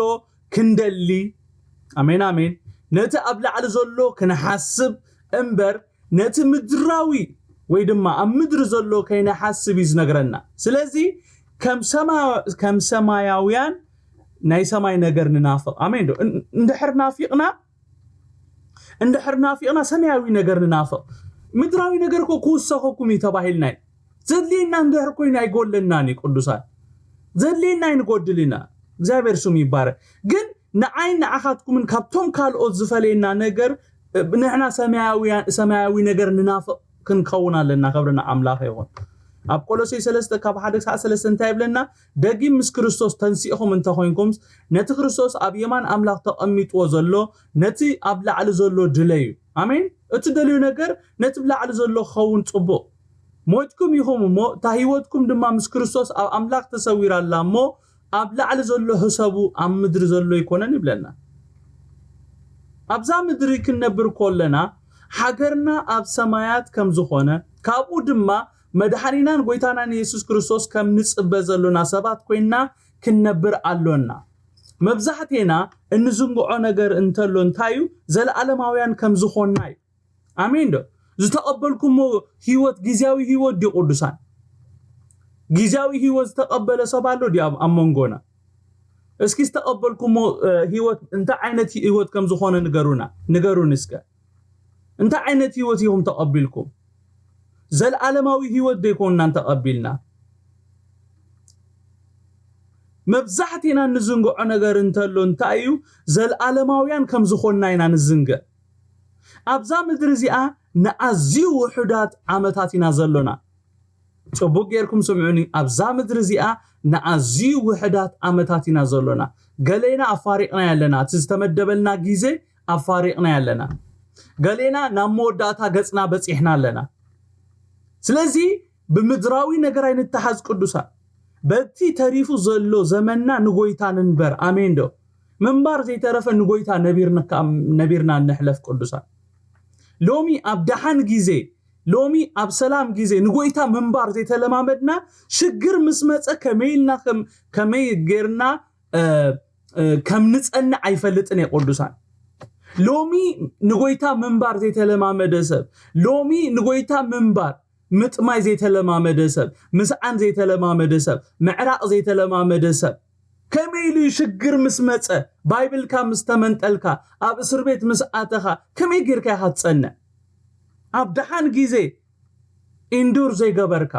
ክንደሊ፣ ኣሜን ኣሜን፣ ነቲ ኣብ ላዕሊ ዘሎ ክንሓስብ እምበር ነቲ ምድራዊ ወይ ድማ ኣብ ምድሪ ዘሎ ከይንሓስብ እዩ ዝነግረና። ስለዚ ከም ሰማያውያን ናይ ሰማይ ነገር ንናፍቕ። ኣሜን ዶ? እንድሕር ናፊቕና እንድሕር ናፊቕና ሰማያዊ ነገር ንናፍቕ። ምድራዊ ነገር እኮ ክውሰኸኩም እዩ ተባሂልና እዩ። ዘድልየና እንድሕር ኮይኑ ኣይጎለናን እዩ ቅዱሳን። ዘድልየና ኣይንጎድል ኢና። እግዚኣብሔር ስሙ ይባረክ። ግን ንዓይ ንዓኻትኩምን ካብቶም ካልኦት ዝፈለየና ነገር ንሕና ሰማያዊ ነገር ንናፍቕ ክንከውን ኣለና። ክብሪ ንኣምላኽ ይኹን። ኣብ ቆሎሴ ሰለስተ ካብ ሓደ ክሳዕ ሰለስተ እንታይ ይብለና? ደጊም ምስ ክርስቶስ ተንሲእኹም እንተኾይንኩምስ ነቲ ክርስቶስ ኣብ የማን ኣምላኽ ተቐሚጥዎ ዘሎ ነቲ ኣብ ላዕሊ ዘሎ ድለዩ። ኣሜን። እትደልዩ ነገር ነቲ ብ ላዕሊ ዘሎ ክኸውን ጽቡቕ። ሞይትኩም ኢኹም እሞ እታ ህይወትኩም ድማ ምስ ክርስቶስ ኣብ ኣምላኽ ተሰዊራ ኣላ እሞ ኣብ ላዕሊ ዘሎ ህሰቡ ኣብ ምድሪ ዘሎ ኣይኮነን ይብለና። ኣብዛ ምድሪ ክንነብር ከለና ሓገርና ኣብ ሰማያት ከም ዝኾነ ካብኡ ድማ መድሓኒናን ጎይታናን የሱስ ክርስቶስ ከም ንጽበ ዘሎና ሰባት ኮይንና ክንነብር ኣሎና። መብዛሕቴና እንዝንግዖ ነገር እንተሎ እንታይ እዩ? ዘለኣለማውያን ከም ዝኾንና እዩ። ኣሜን ዶ? ዝተቐበልኩሞ ህይወት ግዝያዊ ህይወት ድዩ ቅዱሳን? ግዝያዊ ህይወት ዝተቐበለ ሰብ ኣሎ ድዩ ኣብ ኣብ መንጎና? እስኪ ዝተቐበልኩሞ ህይወት እንታይ ዓይነት ህይወት ከም ዝኾነ ንገሩና፣ ንገሩን እስከ። እንታይ ዓይነት ህይወት ኢኹም ተቐቢልኩም? ዘለኣለማዊ ህይወት ዶ ይኮንና እንተቐቢልና? መብዛሕቴና እንዝንግዖ ነገር እንተሎ እንታይ እዩ? ዘለኣለማውያን ከም ዝኾንና ኢና ንዝንግዕ። ኣብዛ ምድሪ እዚኣ ንኣዝዩ ውሑዳት ዓመታት ኢና ዘሎና። ጽቡቅ ጌርኩም ስምዑኒ። ኣብዛ ምድሪ እዚኣ ንኣዝዩ ውሕዳት ዓመታት ኢና ዘሎና። ገሌና ኣፋሪቕና ያለና፣ እቲ ዝተመደበልና ግዜ ኣፋሪቕና ያለና። ገሌና ናብ መወዳእታ ገጽና በጺሕና ኣለና። ስለዚ ብምድራዊ ነገር ኣይንተሓዝ ቅዱሳን። በቲ ተሪፉ ዘሎ ዘመንና ንጎይታ ንንበር። ኣሜን ዶ? ምንባር ዘይተረፈ ንጎይታ ነቢርና ነሕለፍ ቅዱሳን። ሎሚ ኣብ ደሓን ግዜ፣ ሎሚ ኣብ ሰላም ግዜ ንጎይታ ምንባር ዘይተለማመድና፣ ሽግር ምስ መጸ ከመይ ኢልና ከመይ ጌርና ከም ንጸንዕ ኣይፈልጥን እየ ቅዱሳን። ሎሚ ንጎይታ ምንባር ዘይተለማመደ ሰብ፣ ሎሚ ንጎይታ ምንባር ምጥማይ ዘይተለማመደ ሰብ፣ ምስዓን ዘይተለማመደ ሰብ፣ ምዕራቕ ዘይተለማመደ ሰብ ከመይ ኢሉ ሽግር ምስ መጸ፣ ባይብልካ ምስ ተመንጠልካ፣ ኣብ እስር ቤት ምስ ኣተኻ ከመይ ጌርካ ኢኻ ትጸንዕ? ኣብ ደሓን ግዜ ኢንዱር ዘይገበርካ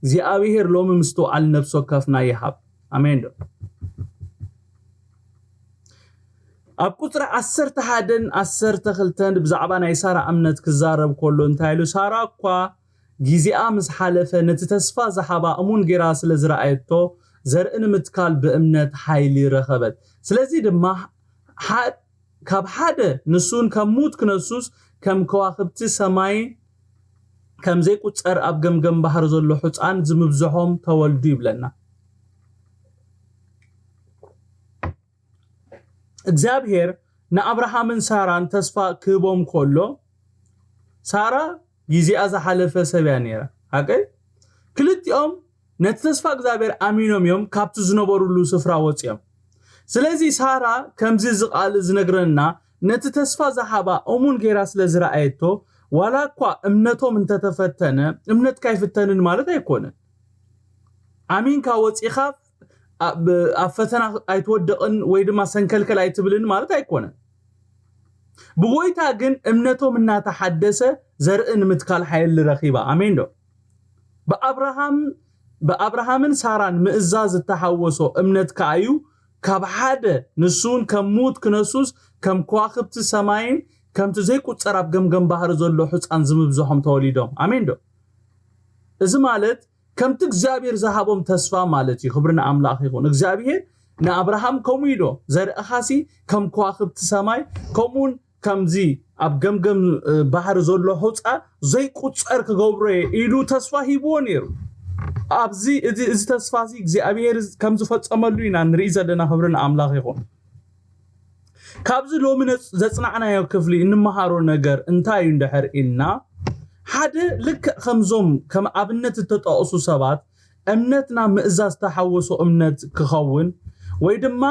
እግዚኣብሔር ሎሚ ምስትውዓል ነብሲ ወከፍና ይሃብ። ኣሜን ዶ? ኣብ ቁጽሪ ዓሰርተ ሓደን ዓሰርተ ክልተን ብዛዕባ ናይ ሳራ እምነት ክዛረብ ከሎ እንታይ ኢሉ? ሳራ እኳ ግዜኣ ምስ ሓለፈ ነቲ ተስፋ ዝሃባ እሙን ጌራ ስለ ዝረኣየቶ ዘርኢ ንምትካል ብእምነት ሓይሊ ረኸበት። ስለዚ ድማ ካብ ሓደ ንሱን ከም ሙት ክነሱስ ከም ከዋኽብቲ ሰማይ ከም ዘይቁጸር ኣብ ገምገም ባሕሪ ዘሎ ሕፃን ዝምብዝሖም ተወልዱ ይብለና። እግዚኣብሔር ንኣብርሃምን ሳራን ተስፋ ክህቦም ከሎ ሳራ ግዜኣ ዝሓለፈ ሰብ እያ ነይራ። ሓቀይ ክልቲኦም ነቲ ተስፋ እግዚኣብሔር ኣሚኖም እዮም ካብቲ ዝነበሩሉ ስፍራ ወፂኦም። ስለዚ ሳራ ከምዚ እዚ ቃል ዝነግረና ነቲ ተስፋ ዝሃባ እሙን ጌራ ስለ ዝረኣየቶ ዋላ እኳ እምነቶም እንተተፈተነ እምነትካ ኣይፍተንን ማለት ኣይኮነን። ኣሚንካ ወፂኻ ኣብ ፈተና ኣይትወድቕን ወይ ድማ ሰንከልከል ኣይትብልን ማለት ኣይኮነን። ብጎይታ ግን እምነቶም እናተሓደሰ ዘርኢ ንምትካል ሓይሊ ረኺባ። ኣሜን ዶ? ብኣብርሃም ብኣብርሃምን ሳራን ምእዛዝ ዝተሓወሶ እምነት ከኣ እዩ ካብ ሓደ ንሱን ከም ሙት ክነሱስ ከም ከዋኽብቲ ሰማይን ከምቲ ዘይቁጸር ኣብ ገምገም ባህሪ ዘሎ ሕፃን ዝምብዝሖም ተወሊዶም። ኣሜን ዶ? እዚ ማለት ከምቲ እግዚኣብሔር ዝሃቦም ተስፋ ማለት እዩ። ክብሪ ንኣምላኽ ይኹን። እግዚኣብሔር ንኣብርሃም ከምኡ ኢሎ ዘርእኻሲ ከም ከዋኽብቲ ሰማይ ከምኡን ከምዚ ኣብ ገምገም ባሕሪ ዘሎ ሑፃ ዘይቁፀር ክገብሮ እየ ኢሉ ተስፋ ሂብዎ ነይሩ። ኣብዚ እዚ ተስፋ እዚ እግዚኣብሔር ከም ዝፈፀመሉ ኢና ንርኢ ዘለና። ክብሪ ንኣምላኽ ይኹን። ካብዚ ሎሚ ዘፅናዕናዮ ክፍሊ እንመሃሮ ነገር እንታይ እዩ እንድሕር ኢልና ሓደ ልክዕ ከምዞም ከም ኣብነት እተጠቕሱ ሰባት እምነትና ምእዛዝ ዝተሓወሶ እምነት ክኸውን ወይ ድማ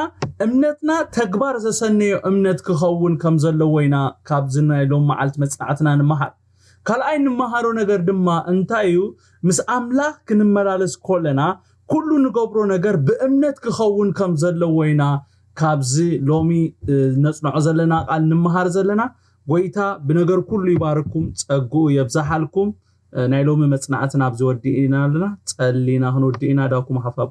እምነትና ተግባር ዘሰነዮ እምነት ክኸውን ከም ዘለዎ ኢና ካብዚ ናይ ሎም መዓልቲ መፅናዕትና ንምሃር። ካልኣይ እንመሃሮ ነገር ድማ እንታይ እዩ? ምስ ኣምላኽ ክንመላለስ ከለና ኩሉ ንገብሮ ነገር ብእምነት ክኸውን ከም ዘለዎ ኢና ካብዚ ሎሚ ነፅንዖ ዘለና ቃል ንምሃር ዘለና። ጎይታ ብነገር ኩሉ ይባርኩም፣ ፀግኡ የብዛሓልኩም። ናይ ሎሚ መፅናዕትና ኣብዚ ወዲእና ኣለና። ፀሊና ክንወድእ ኢና። ዳኩም ሓፋብ